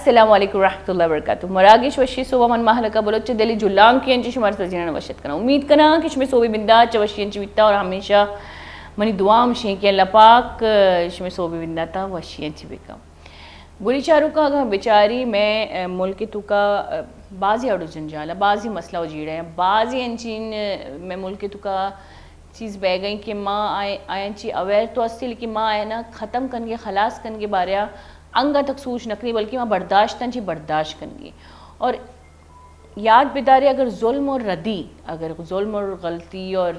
السلام علیکم ورحمۃ اللہ وبرکاتہ۔ مراگش وشی صبح من مہلکہ بلوچ دلی جلانکی انچی شمار سجینان وشت کناں۔ امید کناں کہ شمے صوبے بندات چہ وشی انچی بیتا اور ہمیشہ منی دعا ہمشیں کہ اللہ پاک شمے صوبے بنداتا وشی انچی بکا۔ گلی چاروکا اگاں بچاری میں ملک توکا بازی اڑو جنجال، بازی مسئلہ و جیڑے ہیں، بازی انچین میں ملک توکا چیز بہ گئیں کہ ما آیاں چی اویئر تو استی، لیکن ما آیاں ختم کنگے، خلاص کنگے باریا انگا تک سوچ نکنی، بلکہ ما برداشتاں چی برداشت کنگے۔ اور یاد بدارے، اگر ظلم اور ردی، اگر ظلم اور غلطی اور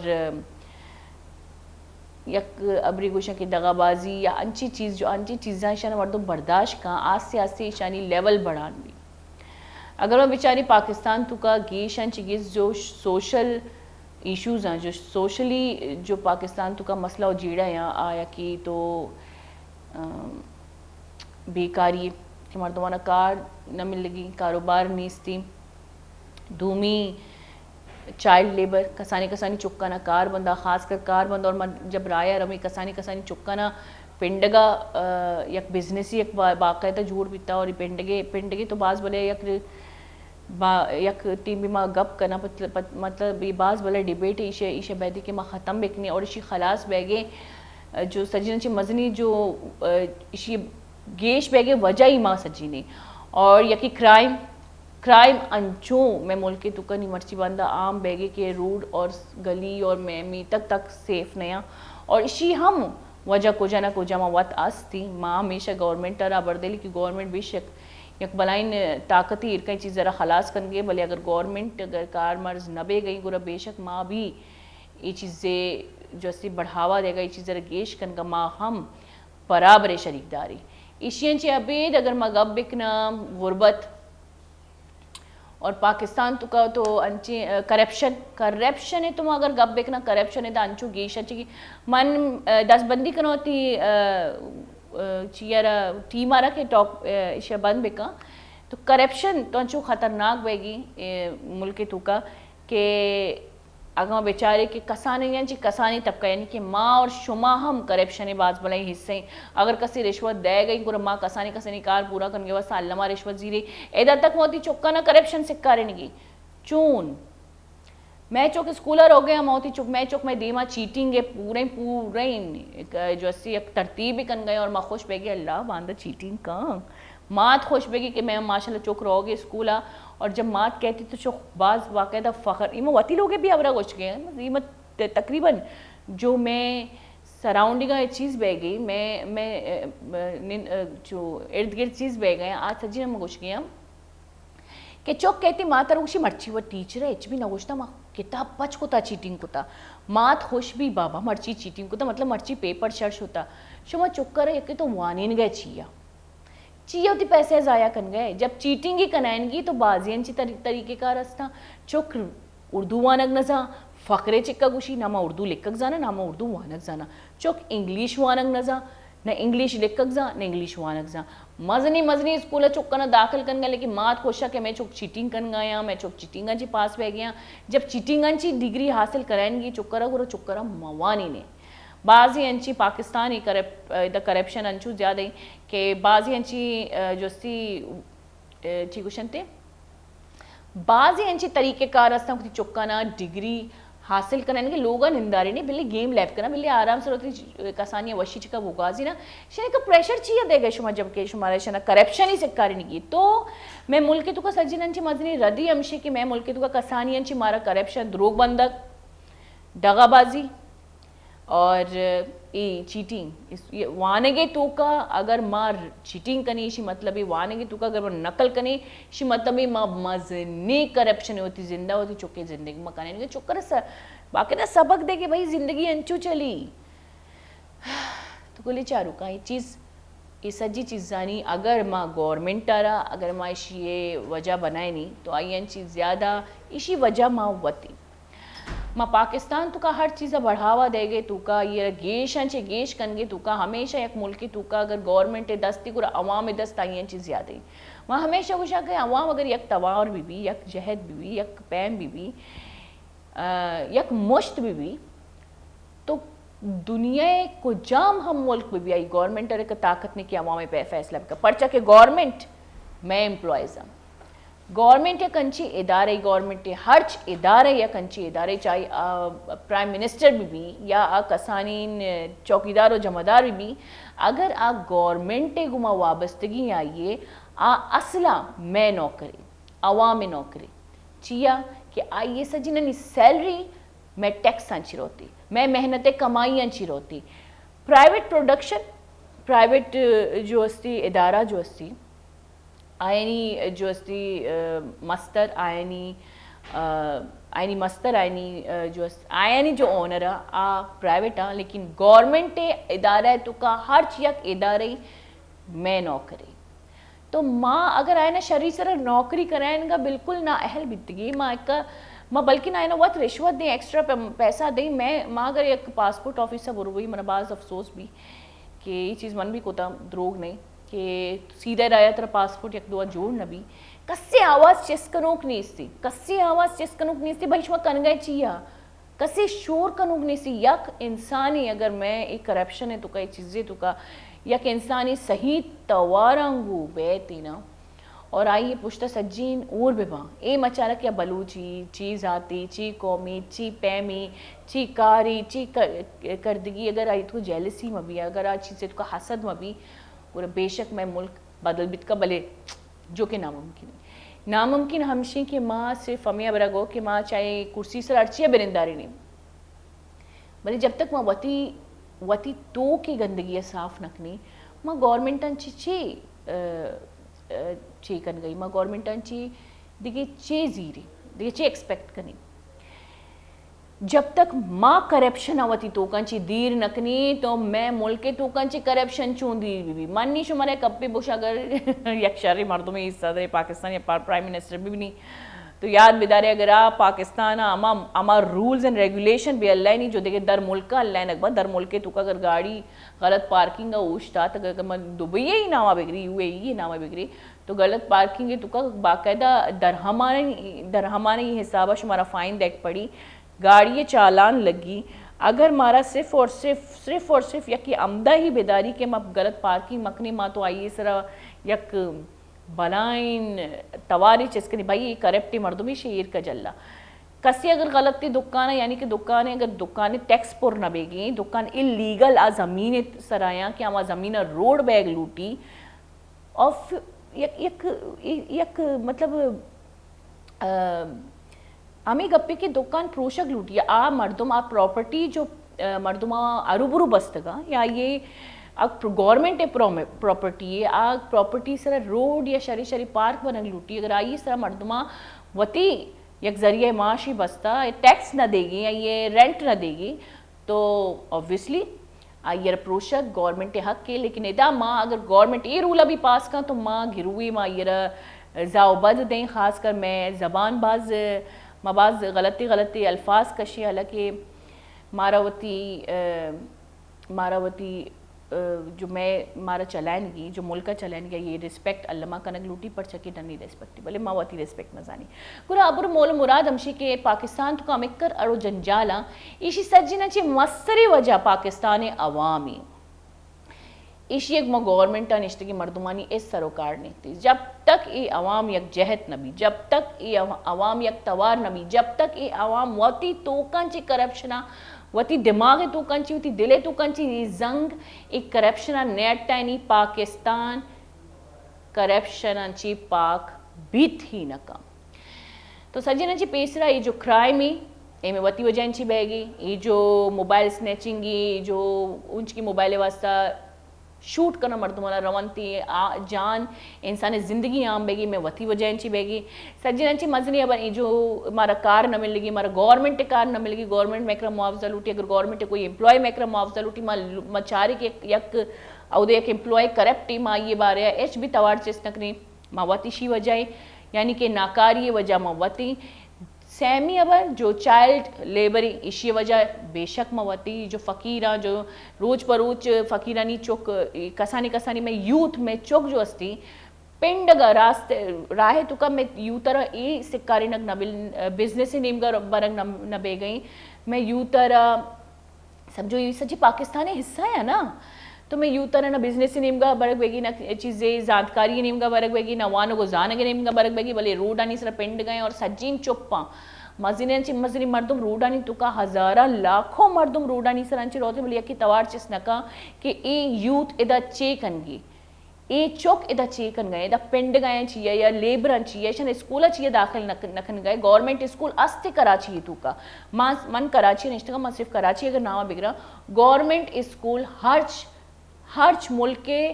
یک ابری گوشاں کہ دغا بازی یا انچی چیز، جو انچی چیزاں ایشان مردم برداشت کن، آستے آستے ایشانی لیول بڑھان بی۔ اگر ما بچاری پاکستان توکا گیش انچی گیش جو سوشل ایشوز ہیں، جو سوشلی جو پاکستان توکا مسئلہ و جیڑہ ہیں، آیا کہ تو بیکاری کہ مردمانا کار نہ ملگی، کاروبار نیستی۔ دومی چائلڈ لیبر، کسانی کسانی چکانا کار بندا، خاص کر کار بندا، اور من جب رایا رمی کسانی کسانی چکانا پنڈگا یک بزنسی یک باقاعدہ جوڑ بیتا، اور پنڈگے پنڈگے تو باز بلے یک با یک ٹیم بھی ما گپ کنا، مطلب یہ باز بلے ڈیبیٹ ایشے ایشے بیدی کہ ما ختم بکنی اور اشی خلاص بیگے۔ جو سجین چی مزنی جو اشی گیش بیگے وجہ ہی ما سجینے۔ اور یکی کرائم، کرائم انچو میں ملک توکا نی مرچی باندا عام بیگے کہ روڈ اور گلی اور میں میتگ تک سیف نیا۔ اور اشی ہم وجہ کجا نہ کجا ما وت استی۔ ما ہمیشہ گورنمنٹ را بردے، لیکن گورنمنٹ بے شک یک بلائیں طاقتی ایرکیں چیز را خلاص کنگے، بلے اگر گورنمنٹ اگر کار مرز نہ بے گئی گڑا بے شک ما بھی یہ چیزے جو استی بڑھاوا دے گا، یہ چیز را گیش کنگا ما ہم برابر شریک داری۔ ایشی انچے ابید اگر ما گپ بکنا غربت اور پاکستان توکا تو انچے کرپشن، کرپشن تو ما اگر گپ بکنا کرپشن دا انچو گیش انچے کہ من دست بندی کنو تی چیئر ٹیم آرا کہ ٹاک ایشی بند بکا تو کرپشن تو انچو خطرناک بیگی ملک توکا کہ اگاں بچارے کہ کسانیں یعنی چی کسانیں طبقہ یعنی کہ ما اور شما ہم کرپشن باز بلائیں حصہ ہیں۔ اگر کسی رشوت دے گئی گڑا ما کسانی کسانی کار پورا کنگے واسطہ اللہ ما رشوت زیرے۔ ادا تک ہوتی چکانا کرپشن سکارنگی چون میں چک اسکولا روگے ہم ہوتی چک میں چک میں دیما چیٹنگ ہے پورے پورے جو اسی ایک ترتیب کن گئے اور ما خوش بہ گئے اللہ باندہ چیٹنگ کن مات خوش بگی کہ میں ماشاءاللہ چک روگے اسکولا۔ اور جب مات کہتی تو چک باز باقاعدہ فخر، ایما وتی لوگے بھی ہمرا گوش گئے ہیں، ایما تقریباً جو میں سراؤنڈنگ چیز بہ گئی، میں میں جو ارد گرد چیز بہ گئے آج سجی ہم گوش گئے ہم کہ چک کہتی مات روشی مرچی وہ ٹیچر ہے اچ بھی نہ گوشتا ما کتاب پچ کتا چیٹنگ کتا۔ مات خوش بھی بابا مرچی چیٹنگ کتا، مطلب مرچی پیپر شرش ہوتا۔ شما چکر یکی تو وانین گئے چیا چیا وتی پیسے ضائع کنگئے؟ جب چیٹنگ ہی کنائنگی تو بازی انچی طریقہ کار استاں۔ چک اردو وانگ نزاں، فخرے چکا گوشی نہ ما اردو لکھگ زاناں نہ ما اردو وانگ زاناں۔ چک انگلیش وانگ نزاں، نہ انگلیش لکھگ زاں نہ انگلیش وانگ زاں۔ مزنی مزنی اسکول چکنا داخل کنگا لیکن مات کوشا کہ میں چک چیٹنگ کنگا یا میں چک چیٹنگاں چی پاس بہ گیا۔ جب چیٹنگاں چی ڈگری حاصل کرائنگی چکرا گرو چکرا موانی نے۔ بازی انچی پاکستانی کرپ-، ادا کرپشن انچو زیادہ ہیں کہ بازی انچی، آ، جو سی، آ، چی گوشنتے؟ بازی انچی طریقہ کار استاں کتی چکانا ڈگری حاصل کنن کہ لوگا ننداری نہیں، بلے گیم لیب کنا، بلے آرام سے روتی کسانی وشی چکا بگازی نا۔ شنے کا پریشر چی دے گئے شما جب کہ شمارا شنا کرپشن ہی سکارنگی۔ تو میں ملک تو کا سجن انچی مزنی ردی ہمشی کہ میں ملک تو کا کسانی انچی مارا کرپشن، دروگ بندگ، دغا بازی، اور ای چیٹنگ، اس، یہ وانگے توکا اگر ما چیٹنگ کنی، ایشی مطلب یہ وانگے توکا اگر ما نقل کنی، ایشی مطلب یہ ما مزنی کرپشن ہوتی زندہ ہوتی چکے زندگی ما کنی۔ چکر سا-، باقی نا سبق دے کہ بھائی زندگی انچو چلی۔ تو کلی چارو کا یہ چیز، یہ سجی چیزانی اگر ما گورنمنٹ آرا، اگر ما ایشی وجہ بنائنی تو آئی انچی زیادہ ایشی وجہ ما وتی۔ ما پاکستان توکا ہر چیزا بڑھاوا دئیگے توکا، یہ گیش انچے گیش کنگے توکا، ہمیشہ یک ملکی توکا اگر گورنمنٹ دستی گڑا عوام دست آئی انچے زیادہ۔ ما ہمیشہ گوشا کہ عوام اگر یک توار بی بی، یک جہد بی بی، یک پیم بی بی، آ، یک مشت بی بی، تو دنیا کجام ہم ملک بی بی آئی گورنمنٹ ارے کہ طاقت نے کہ عوام پہ فیصلہ بکا۔ پرچا کہ گورنمنٹ مئے ایمپلائیز ءَ۔ گورنمنٹ یک انچیں ادارہ، گورنمنٹ ءِ ہرچ ادارہ یک انچیں ادارہ، چاہے آ پرائم منسٹر بہ بی یا آ کسانیں چوکیدار و جمعدار بہ بی، اگر آ گورنمنٹ ءِ گوما وابستگی آئی ءِ، آ اصلا مئے نوکرے، عوام ءِ نوکرے۔ چیا کہ آئی ءِ سجینانی سیلری مئے ٹیکساں چی روتی، مئے محنت ءِ کمائیاں چی روتی۔ پرائیویٹ پروڈکشن، پرائیویٹ جو استی، ادارہ جو استی، آیانی جو استی، آ، مستر آیانی، آ، آیانی مستر آیانی، آ، جو است، آیانی جو اونر آ، آ پرائیویٹ آ، لیکن گورنمنٹ ادارہ توکا ہرچ یک ادارہ مئے نوکرے۔ تو ما اگر آیانا شری سرا نوکری کرائینگا بالکل نا اہل بیتگی، ما ایک، ما بلکن آیانا وت رشوت دیں، ایکسٹرا پہ-، پیسہ دیں۔ میں، ما اگر یک پاسپورٹ آفیسا بروی، منا باز افسوس بی کہ یہ چیز من بھی کوتا، دروگ نہیں کہ سیدھا رایا ترا پاسپورٹ یک دو جوڑ نہ بی۔ کسے آواز چست کنوک نیستی، کسے آواز چست کنوک نیستی، بھائی شما کنگا چیا؟ کسے شور کنوک نیستی۔ یک انسانی اگر میں اے کرپشن ءِ توکا، اے چیزے توکا یک انسانی صحیح تواراں گو بیتی نا، اور آئی پشت سجین اور بہ باں۔ اے مچارا کہ بلوچی، چی ذاتی، چی قومی، چی پیمی، چی کاری، چی ک-، کردگی، اگر آئی تو جیلسی مہ بی، اگر آ چیزے توکا حسد مہ بی، گڑا بے شک مئے ملک بدل بیت کا، بلے جو کہ ناممکن ہے۔ ناممکن ہمشی کہ ما صرف ہمیں ابرا گو کہ ما چاہے کرسی سر ہرچی بننداری نہیں، بلے جب تک ما وتی، وتی تو کی گندگی صاف نکنی، ما گورنمنٹاں چی چی، آ، آ، چی کن گئی، ما گورنمنٹاں چی دیگه چی زیری، دیگه چی ایکسپیکٹ کنی؟ جب تک ما کرپشن ءَ وتی توکاں چی دیر نہ کنی، تو مئے ملک ءِ توکاں چی کرپشن چون دیر بی بی؟ من نی شمارا کپی بوش، اگر یک شری مردمے صدر پاکستان یا پا-، پرائم منسٹر بہ بنی، تو یاد بدارے، اگر آ پاکستان ءَ ہما، ہما رولز اینڈ ریگولیشن بہ اللہ نی جو دگہ در ملک ءَ اللہ نگبا، در ملک ءِ توکا اگر گاڑی غلط پارکنگ ءَ اوشتات، اگر، اگر من دبئی ءِ نام ءَ بگری، یو اے ای ءِ نام ءَ بگری، تو غلط پارکنگ ءِ توکا باقاعدہ درہمانی، درہمانی حساب ءَ شمارا فائن دیگ پڑی، گاڑی ءِ چالان لگی۔ اگر مارا صرف اور صرف، صرف اور صرف یکے عمدہ ہی بداری کہ ما غلط پارکنگ مکنی، ما تو آئی ءِ سرا یک بلائیں تواری چست کنی، بھائی، اے کرپٹ مردمی شے ایر کا جلا۔ کسی اگر غلطی دکان ءَ، یعنی کہ دکان ءَ، اگر دکان ءِ ٹیکس پر نہ بیگی، دکان ایلیگل آ زمین ءِ سرا یاں کہ ہما زمین ءَ روڈ بیگ لوٹی، آف یک، یک، یک مطلب، آ، ہمے گپے کہ دکان پروشگ لوٹی، آ مردم، آ پراپرٹی جو، آ، مردم آ ہرو برو بستگا، یا یہ آ پرو-، گورنمنٹ ءِ پرو-، پراپرٹی ہے، آ پراپرٹی سر روڈ یا شری شری پارک بنگ لوٹی، اگر آئی سر مردم آ وتی یک ذریعہ معاشی بستا، ٹیکس نہ دیگی یا یہ رینٹ نہ دیگی، تو آبویسلی آئی ءَ را پروشگ گورنمنٹ ءِ حق ءَ، لیکن ادا ما اگر گورنمنٹ اے رول ءَ بھی پاس کن تو ما گروی، ما آئی ءَ را زا و بد دیں، خاص کر میں زبان باز، ما باز غلطی غلطی الفاظ کشیں، حالانکہ مارا وتی، آ، مارا وتی، آ، جو میں مارا چلائنگی، جو ملک ءَ چلائنگی، یہ ریسپیکٹ الما کنگ لوٹی، پرچہ کہ ڈنی ریسپیکٹ، بلے ما وتی ریسپیکٹ نہ زانی۔ گڑا ابر مول مراد ہمشی کہ پاکستان تو کمکر اڑو جنجالاں، ایشی سجنا چی مستری وجہ پاکستان عوامی۔ ایشی یک ما گورنمنٹ ءَ نشتگی مردمانی اس سروکار نیتی۔ جب تک اے عوام یک جہت نہ بی، جب تک اے عو-، عوام یک توار نہ بی، جب تک اے عوام وتی توکاں چی کرپشن ءَ، وتی دماغ توکاں چی، وتی دل توکاں چی اے زنگ، اے کرپشن ءَ نیٹائنی، پاکستان کرپشن ءَ چی پاک بیت ہی نہ کن۔ تو سجناں چی پیسرا اے جو کرائم اے، اے میں وتی وجہ انچی بہ گی، اے جو موبائل سنیچنگ اے، اے جو انچ کی موبائل واسطہ شوٹ کنا مردمانا رونتی، آ، جان انسان زندگی عام بہ گی، میں وتی وجہ انچی بہ گی۔ سجناں چی مزنی ابر اے جو مارا کار نہ ملگی، مارا گورنمنٹ کار نہ ملگی، گورنمنٹ میکرا معاوضہ لوٹی، اگر گورنمنٹ کوئی امپلائی میکرا معاوضہ لوٹی، ما ل-، ما چاری کہ یک، یک اودے یک امپلائی کرپٹ اے، ما یہ بارے اچ بھی توار چست نکنی۔ ما وتی شی وجہ ایں، یعنی کہ ناکاری وجہ ما وتی سیمی ابر جو چائلڈ لیبر ایں، ایشی وجہ بے شک ما وتی جو فقیراں، جو روچ پہ روچ فقیرانی چک، کسانی کسانی میں یوتھ میں چک جو استی، پنڈگا راست راہ توکا میں یوتھ را اے سکارینگ نہ بل-، بزنس نیمگا برگ نہ، نہ بے گئی، میں یوتھ را سمجھو، یہ سجی پاکستان حصہ ہے نا، تو مئے یوتاں نہ بزنس نیمگا برگ بیگی، نہ چیزے زانتکاری نیمگا برگ بیگی، نہ وانگ و زانگ نیمگا برگ بیگی، بلے روڈانی سرا پنڈگا ایں اور سجین چپاں۔ مزنیں چی مزنیں مردم روڈانی توکا، ہزاراں لاکھوں مردم روڈانی سرا انچی روتے، بلے یکی توار چست نکا کہ اے یوت ادا چے کنگی، اے چک ادا چے کنگا ایں، ادا پنڈگا ایں چیا یا لیبراں چیا، ایشان اسکولا چیا داخل نہ کن-، نہ کنگا ایں۔ گورنمنٹ اسکول است کراچی توکا۔ ما، من کراچی نشتگا، من صرف کراچی اگر نام بگراں، گورنمنٹ اسکول ہرچ ہرچ ملک ء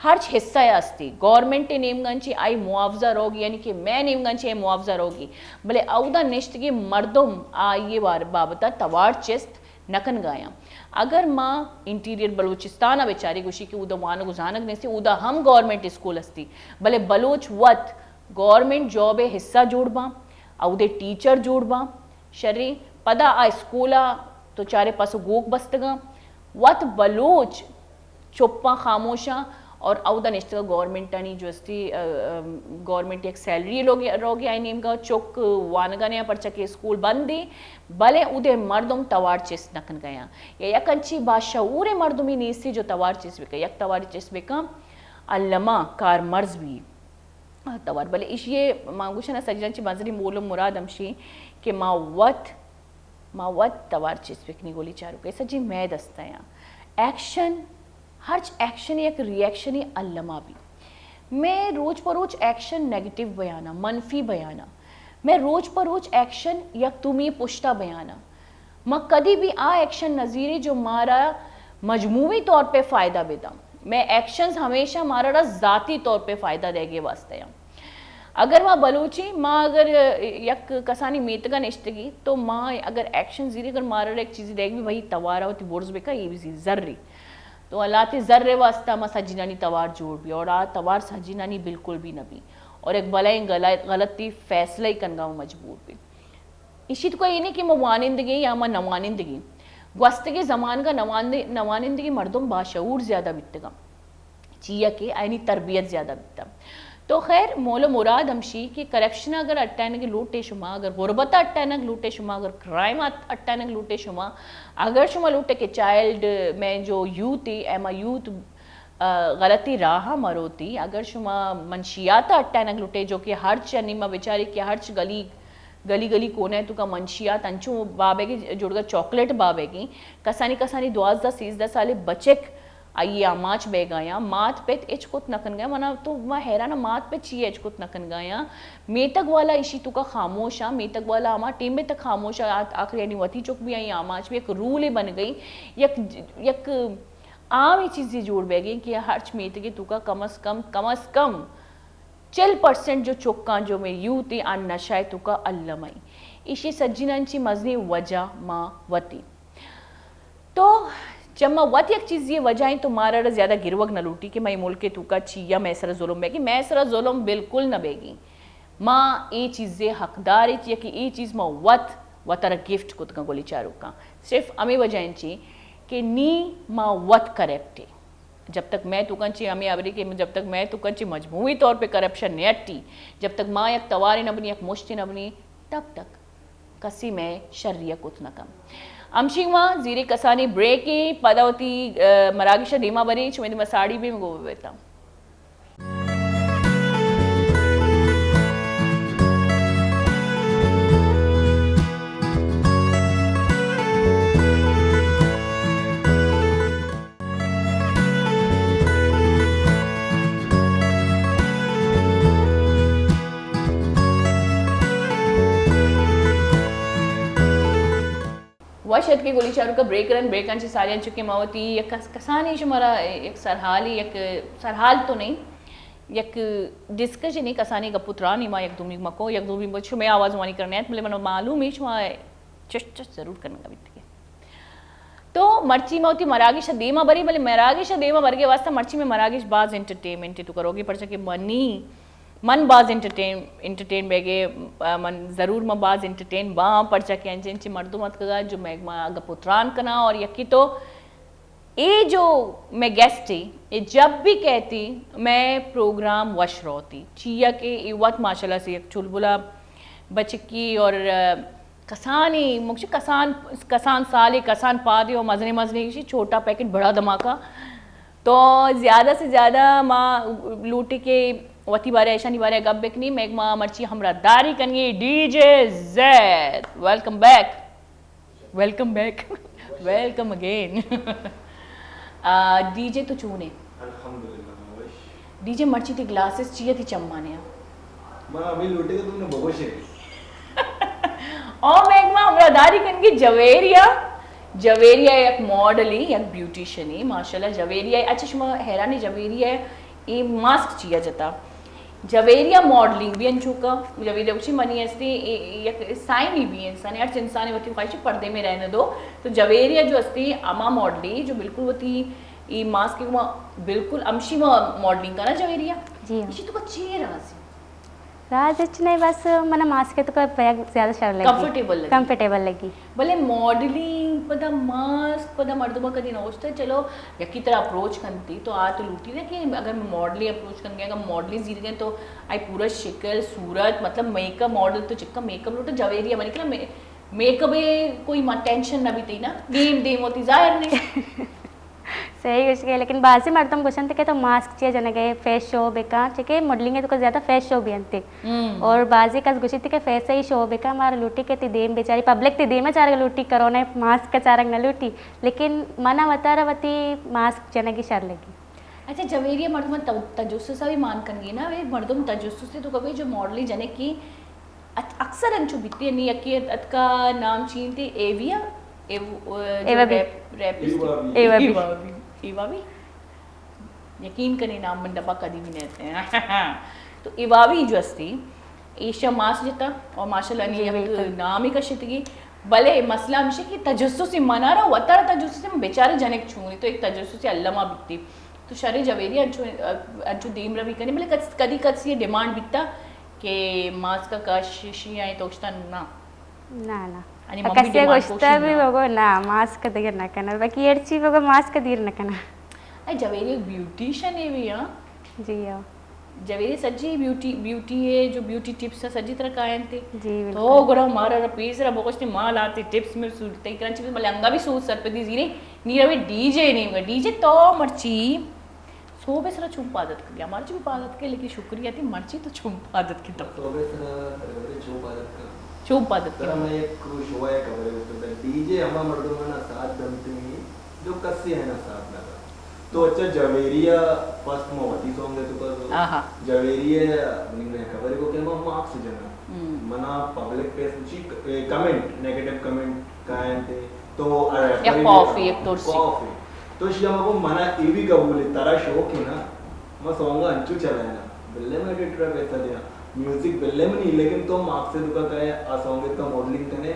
ہرچ حصہ ء استی، گورنمنٹ ء نیمگا چہ آئی معاوضہ روگی، یعنی کہ مئے نیمگا چہ آئی معاوضہ روگی، بلے اودا نشتگیں مردم آئی ء بابت ء توار چست نہ کنگایاں۔ اگر ما انٹیریئر بلوچستان ء بچاری گوشی کہ اودا وانگ و زانگ نیستی، اودا ہم گورنمنٹ اسکول استی، بلے بلوچ وت گورنمنٹ جاب ء حصہ جوڑ باں، اودے ٹیچر جوڑ باں، شریں، پدا آ اسکول ء تو چارے پس و گوک بستگاں، وت بلوچ چپاں خاموشاں اور اودا نشتگا گورنمنٹانی جو استی، ا، ا، گورنمنٹ یک سیلری لوگے، روگے آئی نیمگا چک وانگا نیاں پرچا کہ اسکول بندی، بلے اودے مردم توار چست نہ کنگایاں۔ یا یک انچی باشعور مردمی نیستی جو توار چست بکن، یک تواری چست بکن، الما کارمرز بی۔ آ توار، بلے ایشی ء ما گوشن ء سجاں چہ مزنی مول و مراد ہمشی کہ ما وت، ما وت توار چست بکنی گولی چاروک ء سجی مئے دست ء آں۔ ایکشن، ہرچ ایکشن یک ری ایکشنی الما بی۔ مئے روچ پہ روچ ایکشن نیگیٹو بیانا، منفی بیانا۔ مئے روچ پہ روچ ایکشن یک دومی پشتا بیانا۔ ما کدی بھی آ ایکشن نہ زیری جو مارا مجموعی طور پہ فائدہ بداں۔ مئے ایکشنز ہمیشہ مارا را ذاتی طور پہ فائدہ دیگے واسطے ہیں۔ اگر ما بلوچی، ما اگر یک کسانی میتگا نشتگی، تو ما اگر ایکشن زیری، اگر مارا را ایک چیزی دیگ بھی، بھئی توارا ہوتی برز بکا، یہ بھی زی-، زری۔ تو اللہ تے زر واسطہ ما سجینانی توار جوڑ بھی، اور آ توار سجینانی بالکل بھی نہ بھی۔ اور ایک بلائیں غلط، غلطی فیصلہ ہی کنگا مجبور بھی۔ ایشی تو کوئی نہیں کہ ما وانندگیں یا ما نوانندگیں۔ گوستگیں زمانگا نواند-، نوانندگیں مردم باشعور زیادہ بیتگاں۔ چیا کہ آئینی تربیت زیادہ بیتا۔ تو خیر، مول و مراد ہمشی کہ کرپشن اگر اٹینگ لوٹے شما، اگر غربت اٹینگ لوٹے شما، اگر کرائم اٹ-، اٹینگ لوٹے شما، اگر شما لوٹے کہ چائلڈ میں جو یوتھ ہے، ایما یوتھ آ، غلطی راہ ء مروتی۔ اگر شما منشیات ء اٹینگ لٹے، جو کہ ہرچ انی ما بچاری کہ ہرچ گلی، گلی گلی کونے توکا منشیات انچو بابیگی جوڑگا چاکلیٹ بابیگی، کسانی کسانی دوازدہ سیزدہ سالے بچک آئی آماچ بیگایاں، مات پت اچ کت نہ کنگا۔ منا تو ما حیران، مات پت چی اچ کت نہ کنگایاں؟ میتگ والا ایشی توکا خاموش آ، میتگ والا ہما ٹیم تک خاموش آ، آ-، آخر یعنی وتی چک بھی آئی آماچ بھی یک رولے بن گئی، یک، یک عام چیزے جوڑ بیگیں کہ ہرچ میتگے توکا کم از کم، کم از کم چل پرسنٹ جو چکاں، جو میں یوتھ آ نشہ توکا الم ای۔ ایشی سجیناں چی مزنی وجہ ما وتی۔ تو چما وت یک چیزی وجہ ہیں تو مارا را زیادہ گروگ نہ لوٹی کہ مئے ملک توکا چی یا مئے سر ظلم بیگی، مئے سر ظلم بالکل نہ بیگی۔ ما اے چیزے حقدار ایں، چیا کہ اے چیز ما وت وتارا گفٹ کتگاں گولی چاروکاں۔ صرف ہمے وجہ انچیں کہ نی ما وت کرپٹ ایں۔ جب تک مئے توکاں چی ہمے ہبرے کہ جب تک مئے توکاں چی مجموعی طور پہ کرپشن نہ اٹی، جب تک ما یک توارے نہ بنی، یک مشتے نہ بنی، تب تک کسی مئے شری ء کت نہ کن۔ ہمشی ما زیرے کسانی بریکے، پدا وتی، ا، مراگش ء دیما بریں، شمئے دیما ساڑی بیں گوں ببیتاں۔ وش اتکے گولی چاروکا بریک رن، بریکاں چہ ساریاں چکے ما وتی یک کس-، کسانی شمارا یک سرحالی، یک سرحال تو نہیں، یک ڈسکشن، کسانی گپ و ترانی ما یک دومی مکو، یک دومی بچ شمے آواز وانی کرنے ات، بلے من معلوم ہے شما چش چش ضرور کرنے بیت کے۔ تو مرچی ما وتی مراگش ء دیما بریں، بلے مراگش ء دیما برگے واسطہ مرچی میں مراگش باز انٹرٹینمنٹ تو کروگی، پرچہ کہ منی من باز انٹرٹین، انٹرٹین بیگے، آ، من ضرور من باز انٹرٹین باں، پرچا کہ انچیں انچیں مردم اتکگا جو میں ما گپ و تران کناں، اور یکی تو اے جو میں گیسٹ ہی، اے جب بھی کہتی میں پروگرام وش روتی، چیا کہ اے وقت ماشاءاللہ سے یک چلبلا بچکی اور، آ، کسانی مکش کسان، کسان سالے، کسان پادے اور مزنے مزنے کسی چھوٹا پیکٹ بڑا دھماکہ۔ تو زیادہ سے زیادہ ما لوٹی کہ وتی بارے، ایشانی بارے گپ بکنی۔ میگ ما مرچی ہمراہ داری کنگی D J Zaid. Welcome back. Welcome back. Welcome again. D J تو چونے؟ الحمدللہ، ما وش۔ ڈی جے، مرچی تی گلاسز چیا تی چمانے آ؟ ما ہمیں لوٹے کہ تم نے بگوشے۔ او میگ ما ہمراہ داری کنگی جویریہ۔ جویریہ یک ماڈلی، یک بیوٹیشنی، ماشاءاللہ۔ جویریہ، اچھا، شما حیرانی جویریہ اے ماسک چیا جتا؟ جویریہ ماڈلنگ بھی انچوکا، جویریہ گوشی منی استی اے، اے یک سائنی بھی انسان، ہر انسان وتی خواہش پردے میں رہنے دو۔ تو جویریہ جو استی اما ماڈلی جو بالکل وتی اے ماسک ما بالکل امشی ما ماڈلنگ کنا جویریہ۔ جی ہاں۔ اشی تو چی رازی؟ راز ہچ نہیں، بس من ماسک تو کا بیگ زیادہ شر لگی۔ کمفرٹیبل لگی۔ کمفرٹیبل لگی۔ بلے ماڈلنگ پدا ماسک پدا مردم کدی نہ گوشتا، چلو یکی ترا اپروچ کنتی تو آ تو لوٹی نا کہ اگر ماڈلنگ اپروچ کن گئے، اگر ماڈلنگ زیر گئے تو آئی پورا شکل صورت، مطلب میک اپ، ماڈل تو چکا میک اپ لوٹا، جویریہ منی کرا مے-، میک اپ کوئی ما-، ٹینشن نہ بیتی نا، دیم دیم ہوتی ظاہر نہیں۔ صحیح گوشگے، لیکن بازیں مردم گوشنت کہ تو ماسک چیا جنگے، فیس شو بکن، چکہ ماڈلنگ تو زیادہ فیس شو بھی انت۔ ہم۔ اور بازیں کس گوشیت کہ فیس ہی شو بکن، مارا لوٹی کہ تی دیم بیچاری، پبلک تی دیم چارگ لوٹی، کرونا ماسک چارگ نہ لوٹی، لیکن منا وتارا وتی ماسک جنگی شر لگی۔ اچھا، جویریہ مردم ت-، تجسس بھی مان کنگی نا، وے مردم تجسس تو کبھی جو ماڈلنگ جنے کی ات-، اکثر انچو بیتی نی، یکی ات-، اتکا نام چینتی ایویا، ایو-، جو ایوا بی۔ ریپ-، ریپسٹ۔ ایوا بی۔ ایوا بی۔ ایوا بی۔ یقین کنے نام من ڈبا کدی بھی نہیں۔ تو ایوا بی جو استی، ایشا ماس جتا اور ماشاءاللہ نی جی، یک بالکل۔ نامی کشتگی۔ بلے مسئلہ ہمیشہ کہ تجسس منارا وتارا تجسس بیچارے جنک چونی تو ایک تجسس علامہ بیتی۔ تو شریں جویریہ انچو، انچو دیم روی کنے، بلے کس-، کدی کسی ڈیمانڈ بیتا کہ ماسک کش شی آئیں تو گوشتا نا۔ نا، نا۔ یعنی ممی کسے ڈیمانڈ گوشتا کوشی بھی نا۔ بگو نا، ماسک دیر نہ کنا، باقی ہر چی بگو ماسک دیر نہ کنا۔ اے جویری ایک بیوٹیشن ہے بھی، ہاں؟ جی ہاں۔ جویری سجی بیوٹی، بیوٹی ہے جو بیوٹی ٹپس ہے سجی طرح کائن تے۔ جی، بالکل۔ تو گڑا مارا پیسرا بگوشتے مال آتے ٹپس میں سوٹ تئی کرن چیز ملے انگا بھی سوٹ سر پہ دی زیرے۔ نی روی ڈی جے نیمگا، ڈی جے تو مرچی سہب ء سرا چون پاد اتکگے؟ مارا چون پاد اتکے، لیکن شکریہ تی مرچی تو چون پاد اتکے تو۔ سہب ء سرا ترا چون پاد اتکا؟ چون پاد اتکے؟ ترا میں یک شو ء خبر ء گوشتگ، ڈی جے ہما مردمانا ساتھ دنت جو کسے آئینا ساتھ نہ دنت۔ تو اچھا جویریہ فرسٹ ما وتی سانگ ء تو کر، آہا۔ جویریہ منی میں خبر کو کہ ما مارکس جنا۔ ہم۔ منا پبلک پیس چی ک-، اے، کمنٹ، نیگیٹو کمنٹ کائنتے۔ تو، اے، یک خوف، یک ترسی۔ خوف۔ تو شی ہم کو منا اے بھی قبول ہے، ترا شوق ہے نا، ما سانگ انچو چلائے نا، بلے میں ایڈیٹر پیسہ دیا، میوزک بلے منی، لیکن تو مارکس دکا کہے، آ سانگ تو ماڈلنگ کنے،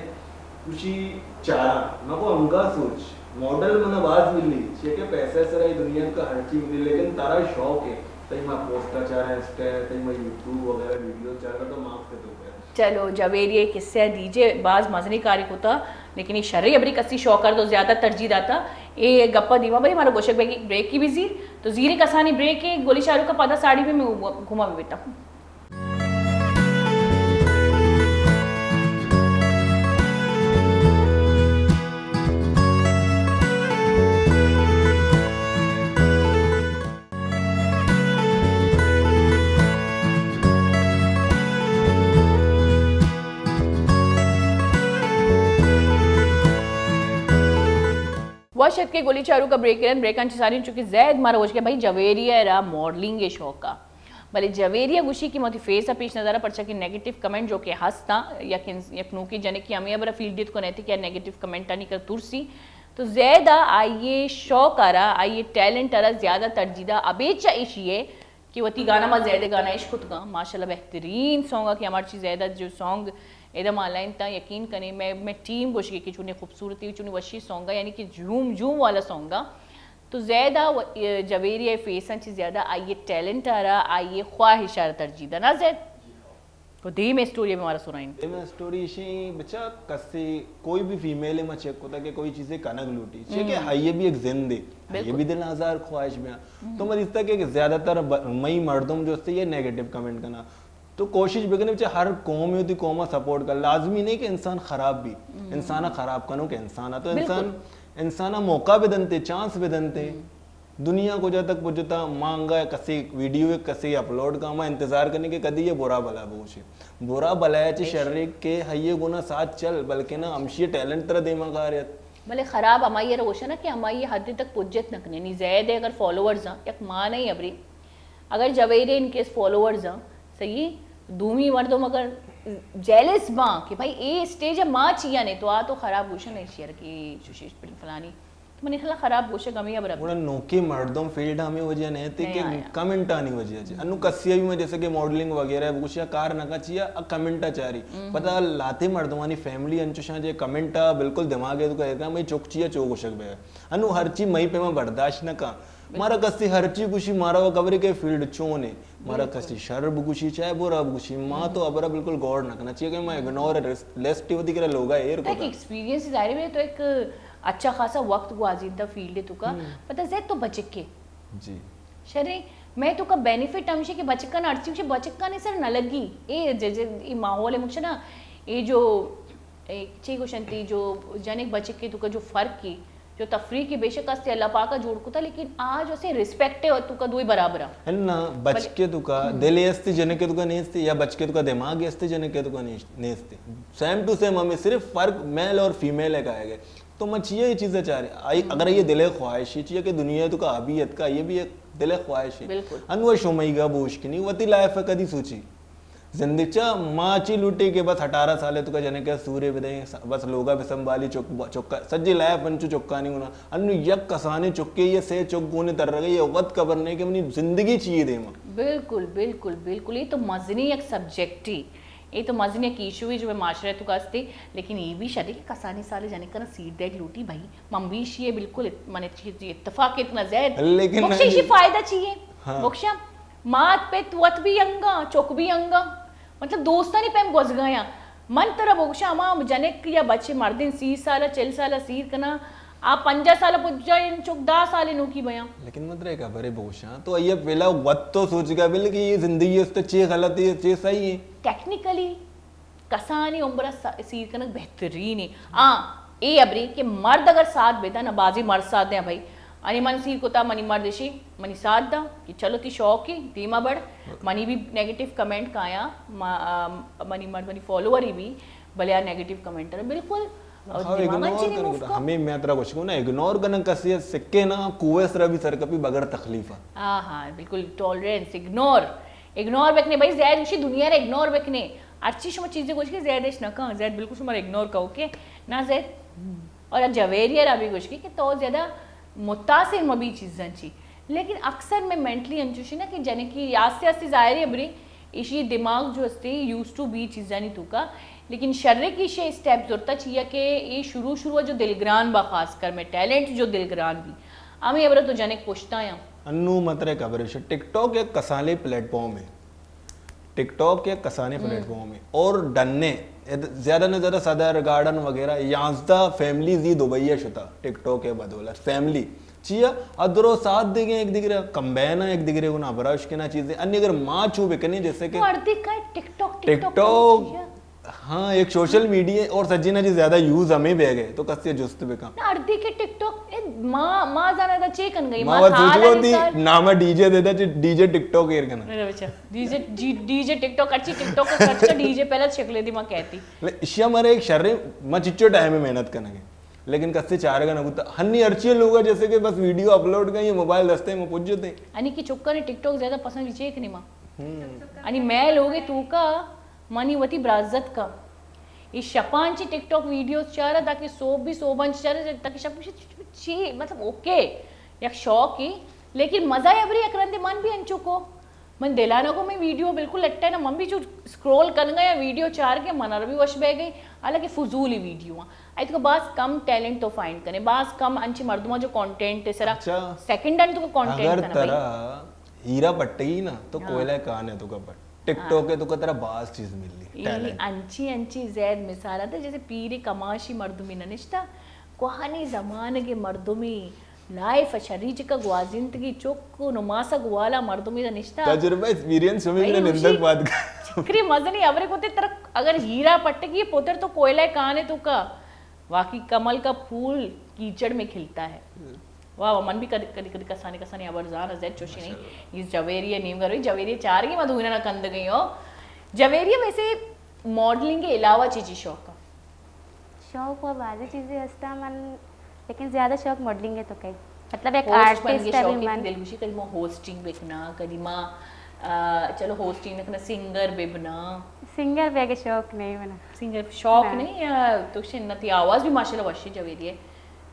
خوشی چارا، ما کو انگا سوچ، ماڈل منا باز ملی، چیئے کہ پیسہ سرا اے دنیا کا ہر چیز ملی، لیکن ترا شوق ہے، تئی ما پوسٹا چارا انسٹا، تئی ما یوٹیوب وغیرہ ویڈیو چارا تو مارکس تو کہے۔ چلو، جویری ء قصہ ء دیجے، باز مزنی کاری کتا، لیکن اے شریں ہبری کسی شوق ء تو زیادہ ترجیح داتا۔ اے گپا دیما بری، مارا گوشگ بیگی بریکی بزیر، تو زیریں کسانی بریک ء گولی شاہ رخ ء پدا ساڑی بھی میں گھما بھی بیتا۔ وش اتکے گلی چاروک ء بریک ء رند، بریکاں چہ ساری چونکہ زید مارا گوشت کہ بھائی جویری ء را ماڈلنگ ء شوق ء، بلے جویری ء گوشی کہ ما وتی فیس ء پیش نہ داراں، پرچا کہ نیگیٹو کمنٹ جو کہ ہستاں، یک انس-، یک نوکیں جنکے ہمے ہبر ء فیلڈ ات کنیت کہ آ نیگیٹو کمنٹانی کر ترسی، تو زید ء آئی ء شوق ء را، آئی ء ٹیلنٹ ء را زیادہ ترجیح دا۔ ابید چہ ایشی ء کہ وتی گانا ما زید ء گانا اش کتگاں، ماشاءاللہ بہترین سانگ ء کہ ہمارچی زید ء جو سانگ ادا ما لائن تاں یقین کنے، میں، میں ٹیم گوشگی کہ چونیں خوبصورتی، چونیں وشی سانگ ء، یعنی کہ جھوم جھوم والا سانگ ء۔ تو زید ء و-، جویری ء فیس ء چی زیادہ آئی ء ٹیلنٹ ء را، آئی ء خواہش ء را ترجیح دنا زید۔ تو دیم ء اسٹوری ء مارا سنائیں۔ دیم ء اسٹوری ایشی بچا کسے کوئی بھی فیمیل ء ما چیک کتا کہ کوئی چیزے کنگ لوٹی، چیکہ ہم۔ آئی ء بھی ایک زندے، آئی ء بالکل۔ بھی دل آزار خواہش بیاں۔ ہم۔ تو ما دیستا کہ زیادہ تر ب-، مئی مردم جو استے یہ نیگیٹو کمنٹ کنا۔ تو کوشش بکنے بچے ہر قوم ہے، وتی قوم ء سپورٹ کر۔ لازمی نہیں کہ انسان خراب بھی، ہم۔ انسان ء خراب کنو کہ انسان ء تو بالکل۔ انسان، انسان ء موقع بھی دنتے، چانس بھی دنتے۔ ہم۔ دنیا کجا تک پجتا؟ ما انگا کسی ویڈیو کسی اپلوڈ کا، ما انتظار کنی کہ کدی یہ برا بلا بگوشی۔ برا بلا چی شر کہ ہیے گنا ساتھ چل، بلکہ نا ہمشی ٹیلنٹ ترا دیما کاریت۔ بلے خراب ہمائی ء روشن ء کہ ہمائی حد تک پجت نہ کنے۔ نی زید ء اگر فالوورز آں، یک مان ء ابری، اگر جویر ء ان کیس فالوورز آں، صحیح، دومی مردم اگر جیلس باں کہ بھائی اے اسٹیج ء ما چیا نے، تو آ تو خراب گوشن ء شیئر کہ چوشی فلانی، تو منی خیال ء خراب گوشگ ہمیں ابر۔ گڑا نوکیں مردم فیلڈ ہمیں وجہ نہیں تھے کہ کمنٹ آنی وجہ سے۔ انو کسی بھی میں جیسے کہ ماڈلنگ وغیرہ بگوشیا کار نہ کا چیا، کمنٹ چاری۔ پتہ لاتے مردمانی فیملی انچوشاں جے کمنٹ بالکل دماغ ہے تو کہے گا میں چوک چیا چو گوشگ بے۔ انو ہر چی مئی پہ میں برداشت نہ کا۔ مارا کسی ہر چی گوشی، مارا وہ خبر ہے کہ فیلڈ چون ہے۔ مارا کسی شر بگوشی چاہے برا بگوشی، ما تو ابرا بالکل غور نہ کرنا چاہیے کہ میں اگنور لسٹ ہوتی کرا لوگا ایر کو۔ ایکسپیرینس ظاہر ہے تو ایک اچھا خاصا وقت گوازینتا فیلڈ تو کا۔ پتہ زید تو بچکے۔ جی۔ شرے، میں تو کا بینیفٹ ہمشے کہ بچکان ارچی، بچکان سر نہ لگی۔ اے ج-، ج-، اے ماحول ہے مکشنا، اے جو، اے چی گوشنتی جو جنک بچکے تو کا جو فرق کی، جو تفریح کی بے شک استے اللہ پاک جوڑ کتا، لیکن آج اسے ریسپیکٹ ہے تو کا دوئی برابر ہے۔ ہے نا، بچکے تو کا دل استے، جنکے تو کا نیستے، یا بچکے تو کا دماغ استے، جنکے تو کا نیستے۔ سیم ٹو سیم ہمیں صرف فرق میل اور فیمیل ہے کہا گئے۔ تو من چیا یہ چیزیں چاہ رہے؟ آئی، اگر یہ دل خواہش ہے، چیا کہ دنیا تو کا ابھی اتکا، یہ بھی ایک دل خواہش ہے۔ بالکل۔ انو شمئی گا بوش کنی، وتی لائف ہے کدی سوچی۔ زندگی چا ما چی لوٹی کہ بس اٹھارہ سال تو کا جنے کے سورے بدیں، بس لوگا بے سنبھالی چک، چکا، سجی لائف انچو چکانی ہونا۔ انو یک کسانی چکے یہ سے چک گونے تر رہے، یہ وت خبر نہیں کہ منی زندگی چیے دے ما۔ بالکل، بالکل، بالکل۔ یہ تو مزنی یک سبجیکٹ ہی۔ اے تو مزن یک ایشو ہے جو معاشرے تو کاستے، لیکن یہ بھی شدے کہ کسانی سال جنے کنا سیٹ دیگ لوٹی بھائی، من بھی شیے بالکل ات-، من چیز اتفاق اتنا زید۔ لیکن بخشی شی فائدہ چیے؟ ہاں۔ بخشا مات پہ توت بھی انگا، چک بھی انگا، مطلب دوستانی پیم گوزگایا۔ من ترا بخشا ہما جنک یا بچے مردین سی سال، چل سال سیر کنا، آ پنجاہ سال پجا ان چک دہ سال نوکی بیاں۔ لیکن من ترا ایک خبرے بوشاں، تو یہ پہلا وقت تو سوچ گا بل کہ یہ زندگی اس تو چی غلط ہے، چی صحیح ہے۔ ٹیکنیکلی کسانی عمر س-، سیر کنگ بہترین ہے۔ آ، اے ابری کہ مرد اگر ساتھ بیتا نا، بازی مرد ساتھ دیں بھائی، انی من سیر کتا، منی مرد اشی، منی ساتھ دا کہ چلو تی شوق ہے، دیما بڑھ، منی بھی نیگیٹو کمنٹ کایا، ما-، آ، منی مرد، منی فالوور ہی بھی، بلے آ نیگیٹو کمنٹ بالکل۔ اور ہاں، دماغ اگنور چینی کنگ موف کا۔ ہمیں میں ترا گوشگو نا، اگنور کنگ کسی سکے نا، کوئے سرا بھی سر کپی بغیر تکلیف ہے۔ ہاں، ہاں، بالکل ٹالرنس، اگنور، اگنور بکنے بھائی، زید اسی دنیا را اگنور بکنے۔ ہرچی شما چیزیں گوش کے زید اش نہ کن، زید بالکل شما اگنور کہو کہ نہ زید۔ اور جویریہ را بھی گوش کے کہ تو زیادہ متاثر مبی چیزاں چی۔ لیکن اکثر میں مینٹلی انچوشی نا کہ جنے کی آستے آستے ظاہر ہے بری ایشی دماغ جو استے یوز ٹو بی چیزانی توکا، لیکن شر کی شے اسٹیپ زرتا چیا کہ اے شروع شروع جو دلگران با، خاص کر میں ٹیلنٹ جو دلگران بھی، ہمیں ابرا تو جنک پشتا یا۔ انو مترے خبر ہے، ٹک ٹاک ایک کسالے پلیٹ فارم ہے، ٹک ٹاک ایک کسانے پلیٹ فارم ہے اور ڈن ہے۔ زیادہ نہ زیادہ صدر گارڈن وغیرہ یازدہ فیملیز یہ دبئی ہے شتا ٹک ٹاک ہے بدولت فیملی۔ چیا؟ ادرو ساتھ دے گئے ایک دگرے، کمبین ہے ایک دگرے، انہاں براش کے نا چیزیں۔ انی اگر ماں چو بکنے جیسے کہ تو اردی کا ٹک ٹاک، ٹک ٹک ٹاک ٹاک، ہاں، ایک سوشل میڈیا اور سجی نا جی زیادہ یوز ہمیں بہ گئے تو کسے جست بکا۔ نا، اردی کے ٹک ٹاک، اے، ماں، ماں زانا دا چے کن گئی؟ ماں ماں وت سوچ گو دی، نام ڈی جے دے دا، ڈی جے ٹک ٹاک ایر کنا۔ ارے بچا، ڈی جے، جی، ڈی جے ٹک ٹاک، اچھی ٹک ٹاک کا خرچہ ڈی جے پہلا شکلے دی ماں کہتی۔ لے، اشیا ہمارے ایک شر ہے، ماں چچو ٹائم میں محنت کرنا ہے۔ لیکن کسے چارگا نہ بوتا۔ ہنی ہرچی لوگ ہے جیسے کہ بس ویڈیو اپلوڈ کئی، موبائل دستے میں پوچھ جاتے ہیں۔ انی کی چکا نے ٹک ٹاک زیادہ پسند چیک نہیں ماں۔ ہم۔ انی میں لوگے تو کا، منی وتی برازت کا۔ یہ شپان چی ٹک ٹاک ویڈیوز چارا تاکہ صوب بھی صوبان چی چارا تاکہ شپ چی، مطلب اوکے، یک شوق ہی، لیکن مزہ ہے ابری اکرندے من بھی انچو کو۔ من دلانا کو میں ویڈیو بالکل لٹا ہے نا، من بھی چو اسکرول کرنگا یا ویڈیو چار کے من بھی وش بہ گئی، حالانکہ فضول ہی ویڈیو ہیں۔ ایت کو باز کم ٹیلنٹ تو فائنڈ کنے، باز کم انچی مردماں جو کانٹینٹ ہے سرا اچھا۔ سیکنڈ ہن تو کانٹینٹ اگر کنا بھائی۔ ترا ہیرا پٹگی نا تو ہاں۔ کوئلہ کان ہے تو کا پٹ۔ ٹک ٹاک ہاں۔ ہے تو کا ترا باز چیز مل لی، یہ ٹیلنٹ۔ انچی، انچی زید مثال آتا ہے، جیسے پیر کماشی مردمی نہ نشتا، کوہانی زمانگے مردمی لائف شری چکا گوازینتگی چک و نماسگ والا مردمی دا نشتا۔ تجربہ ایکسپیرینس ہمیں بھائی، نے نندگ بات کا۔ چکری مزنی ابرے کوتے ترا اگر ہیرا پٹگی پوتر تو کوئلہ کانے تو کا، واقعی کمل کا پھول کیچڑ میں کھلتا ہے۔ واہ واہ، من بھی کدی کدی کدی کسانی کسانی ہبر زان زیت چوشی نہیں۔ یہ جویری نیمگا روی، جویری چارگی ما دوینا نہ کندگی ہو۔ جویری ویسے ماڈلنگ کے علاوہ چی چی شوق ہے؟ شوق و بازی چیزیں ہستا من، لیکن زیادہ شوق ماڈلنگ ہے تو کئی، مطلب ایک ہوسٹ بن آرٹسٹ کے ہے شوق بھی ہے، من۔ دل گوشی کدی ما ہوسٹنگ بکنا، کدی ما، آ، چلو ہوسٹنگ نہ کنا، سنگر ببنا۔ سنگر بے کے شوق نہیں منا۔ سنگر شوق نہ۔ نہیں یا تو شنتی آواز بھی ماشاءاللہ وشی جویری ہے۔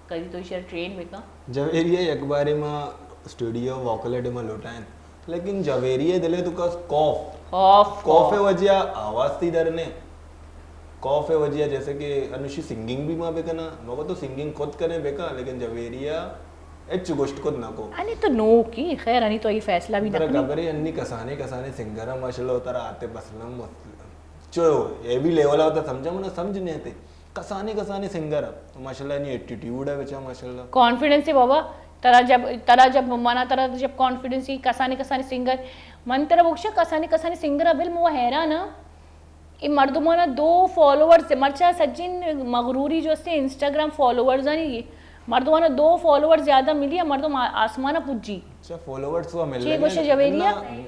کدی تو ایشی ٹرین بکن۔ جویری ءَ یک بارے ما اسٹوڈیو ووکل ءِ ڈیما لوٹائیں، لیکن جویری ءِ دل ءِ توکا کوف۔ کوف، کوف ءِ کوف۔ وجہ آواز تی در نے۔ کوف ءِ وجہ جیسے کہ انوشی سنگنگ بھی ما بکنا، مگو تو سنگنگ خود کنے بکن، لیکن جویری ءَ ہچ گوشت کت نہ کو۔ انی تو نوکی، خیر، انی تو یہ فیصلہ بھی نہ ترا کنی۔ خبر ہے، انی کسانے کسانے سنگر ہیں، ماشاءاللہ، ترا آتے بسلم چو اے بھی لیول ہوتا سمجھا منا سمجھ نہیں آتے۔ کسانی کسانی سنگر ہے، ماشاءاللہ، نی ایٹیٹیوڈ ہے بچا، ماشاءاللہ۔ کانفیڈنس ہے بابا، ترا جب، ترا جب منا، ترا جب کانفیڈنس ہی کسانی کسانی سنگر، من ترا بخشا کسانی کسانی سنگر ہے، بل مو حیران ہاں۔ اے مردمانا دو فالوورز، مرچا سجین مغروری جو استے انسٹاگرام فالوورز آنی، مردمانا دو فالوور زیادہ ملی، مردم آ-، آسمانا پجی۔ اچھا، فالوورز ہوا مل چی لگے گوشے نا؟ جویریا؟ نہ۔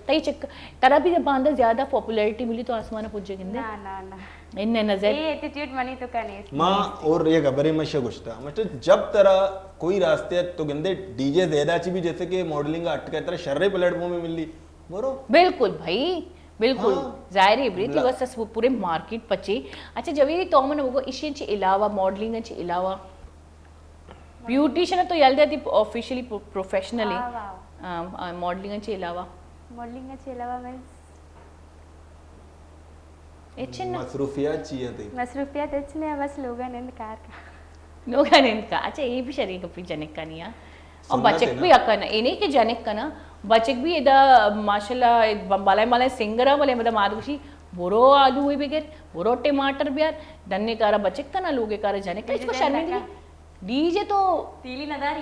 تئی چک، ترا بھی باندا زیادہ پاپولیرٹی ملی تو آسمانا پجے گندے؟ نہ، نہ، نہ۔ ان نظر۔ اے ایٹیٹیوڈ منی تو کا نیست۔ ما اور یہ خبریں مشا گشتا۔ مطلب جب ترا کوئی راستے ہے تو گندے ڈی جے زیادہ چی بھی جیسے کہ ماڈلنگ اٹکا ترا شرے پلیٹ فارم ملی۔ برو۔ بالکل بھائی، بالکل۔ ہاں۔ ظاہر ہے بری تھی لا۔ بس اس وہ پورے مارکیٹ پچے۔ اچھا جویری تو من وہ ایشی چی علاوہ، ماڈلنگ چی علاوہ بیوٹیشن تو یل دے تھی آفیشلی پرو-، پروفیشنلی۔ آ، واہ۔ آ، آ، ماڈلنگ چی علاوہ۔ ماڈلنگ چی علاوہ مینس؟ اچھا نا۔ مصروفیات چی ہیں تئی؟ مصروفیات اچھا نہیں، بس لوگا نند کار کا۔ لوگا نند کا۔ اچھا، یہ بھی شریک اپنی جنک کا نہیں ہے۔ اور سنت بچک ہے نا۔ بھی اکن، یہ نہیں کہ جنک کا نا، بچک بھی ادا ماشاءاللہ بالائے بالائے سنگر ہے، بولے مطلب مادوشی، برو آلو ہی بگر، برو ٹماٹر بیار، دنے کارا بچک کا نا، لوگے کارا جنک کا، اس کو شرمندگی۔ ڈی جے تو تیلی نہ داری۔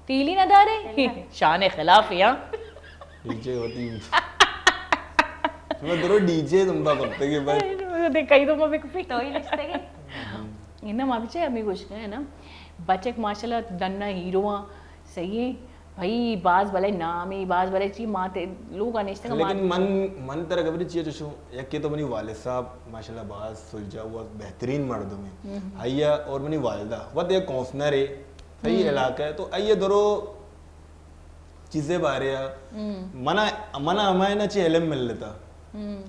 تیلی نہ دارے؟ تیلی نہ۔ شان خلاف ہے، ہاں۔ ڈی جے ہوتی۔ میں درو ڈی جے تم با کرتے کہ بس۔ دیکھ، کئی تو میں کپی۔ تو ہی نشتے گے۔ انہاں ما بچے ہمیں گوش گئے نا۔ بچک ماشاءاللہ دنا ہیرو ہاں، صحیح ہے۔ بھائی، باز بلے نام ہے، باز بلے چی ماتے لوگ آنے اشتے لیکن من، من ترا خبر چیئے چوشو، یکی تو منی والد صاحب ماشاءاللہ باز سلجا ہوا، بہترین مردم ہے۔ ہم۔ آئیا اور منی والدہ، وت یک کونسنر ہے۔ صحیح ہم۔ علاقہ ہے، تو آئیے درو چیزے بارے آ۔ ہم۔ منا، منا ہمائے نا چی علم مل لیتا۔ ہم۔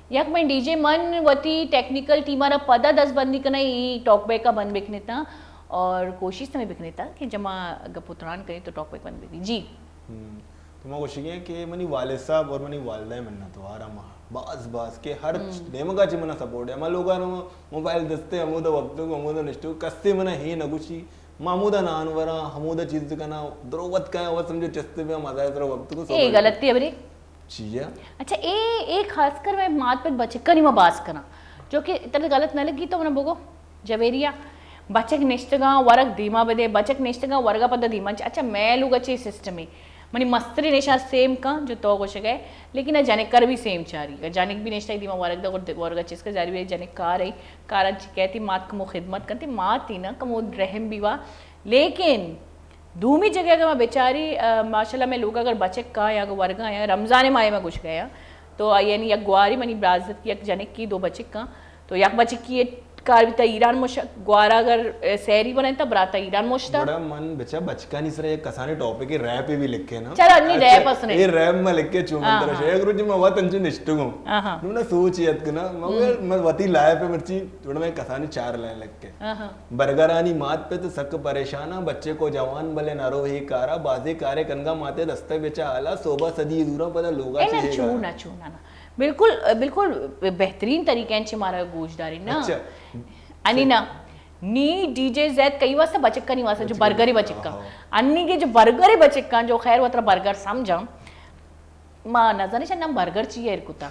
یک من ڈی جے من وتی ٹیکنیکل ٹیم آرا پدا دست بندی کنا، ای ٹاک بیک آ بند بکنتا اور کوشش تمہیں بکنتا کہ جما گپ و تران کریں تو ٹاک بیک بند بکنی۔ جی۔ ہم۔ تو ما گوشگی ہیں کہ منی والد صاحب اور منی والدہ منت وار ہم باز باز کہ ہر ہم۔ نیمگا چی منا سپورٹ ہے۔ ہما لوگا نو موبائل دستے ہمودا وقت کو ہمودا نشتو کسے منا ہی نہ گوشی۔ ما ہمودا نان وراں، ہمودا چیز کناں، درو وت کایاں، وت سمجھو چست بیاں، مزہ سرا وقت کو اے سوبر غلطی ہے بری۔ چیا؟ اچھا، اے، اے خاص کر میں مات پت بچکانی ما باز کناں، جو کہ ترا غلط نہ لگی تو منا بگو۔ جویریا، بچک نشتگاں ورگ دیما بدے، بچک نشتگاں ورگا پدا دیما چ-، اچھا، میں لوگا چے سسٹم ہے؟ منی مستری نشان سیم کن جو تو گوشگ ئے، لیکن آ جنک کر بھی سیم چاری۔ اگر جنک بھی نشتگ دیما ورگ دا، ورگا چست کا جاری بھی جنک کار ہے، کارا چی کہتی مات کمو خدمت کنتی، مات ہی نا کمو رحم بھی وا۔ لیکن دومی جگہ اگر ما بچاری، آ، ماشاءاللہ میں لوگ اگر بچک کا یا اگر ورگا یا رمضان ماہ میں گوش گیا، تو آ، یعنی یک گواری منی برازت کی یک جنک کی دو بچک کا، تو یک بچکی کار بیتا ایران مش-، گوارا اگر، اے، سیری بنائیں تا براتا ایران مشتا۔ گڑا من بچا بچکانی سرا یک کسانی ٹاپک ریپ بھی لکھے نا۔ چلو، انی اچھا، ریپ اس نے۔ اے ریپ میں لکھے چو من ہاں، ترا ہاں۔ شاید روچ میں وت انچو نشتگوں۔ ہاں، ہاں۔ نو نا سوچ یاد کنا، مگر ہم۔ میں وتی لائف ہے مرچی، گڑا میں کسانی چار لائن لکھے۔ ہاں، ہاں۔ برگرانی مات پت سک پریشاناں، بچے کو جوان بلے نہ رو ہی کارا، بازی کارے کنگا ماتے دستک بچا حالا، صوبہ صدی زوراں پدا لوگا اے چی نا ہے چو گارا۔ نا چو نا نا۔ بالکل، بالکل بہترین طریقہ انچے مارا گوش دارین نا۔ اچھا۔ انی نا، نی ڈی جے زید کئی واسطہ بچکانی واسطے جو بچکانی برگری واسطہ، بچکاں۔ ہاں۔ انی کے جو برگری بچکاں جو خیر وترا برگر سمجھاں۔ ما نزانی شن نام برگر چی ایر کتا۔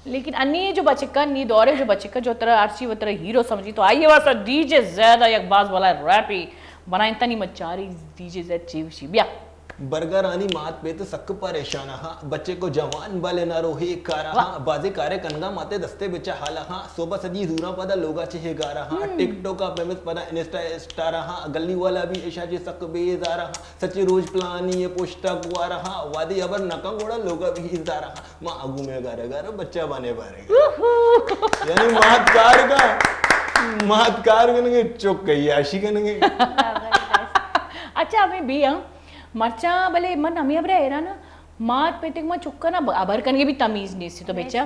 لیکن انی جو بچکاں، نی دورے جو بچکاں جو ترا ہرچی وترا ہیرو سمجھی تو آئیے واسطہ ڈی جے زید یک باز والا ریپی بنائیں تنی مچاری ڈی جے زید چی وشی بیا۔ برگرانی مات پت سک پریشان ہاں، بچے کو جوان بالے نہ روہے کارا ہاں، بازے کارے کنگا ماتے دستے بچا حالا ہاں، صبح سجی زوراں پدا لوگا چہ گارا ہاں، ٹک ٹوک آ پیمس پدا انسٹا اسٹارا ہاں، گلی والا بھی ایشا چہ سک بیزارا ہاں، سچے روز پلانی پشتا گوارا ہاں، وادی خبر نکا گوڑا لوگا بھی زارا ہاں، ما اگو میں گارے گارے بچہ بانے بارے گا۔ یعنی مات کار کا، مات کار کنگے، چک عیاشی کنگے۔ اچھا، ہمیں بھی ہاں، مرچاں بلے من ہمیں ہبرا حیران ہاں، مات پت کہ ما چکانا ب-، ہبر کنگے بھی تمیز نیست تو بچا۔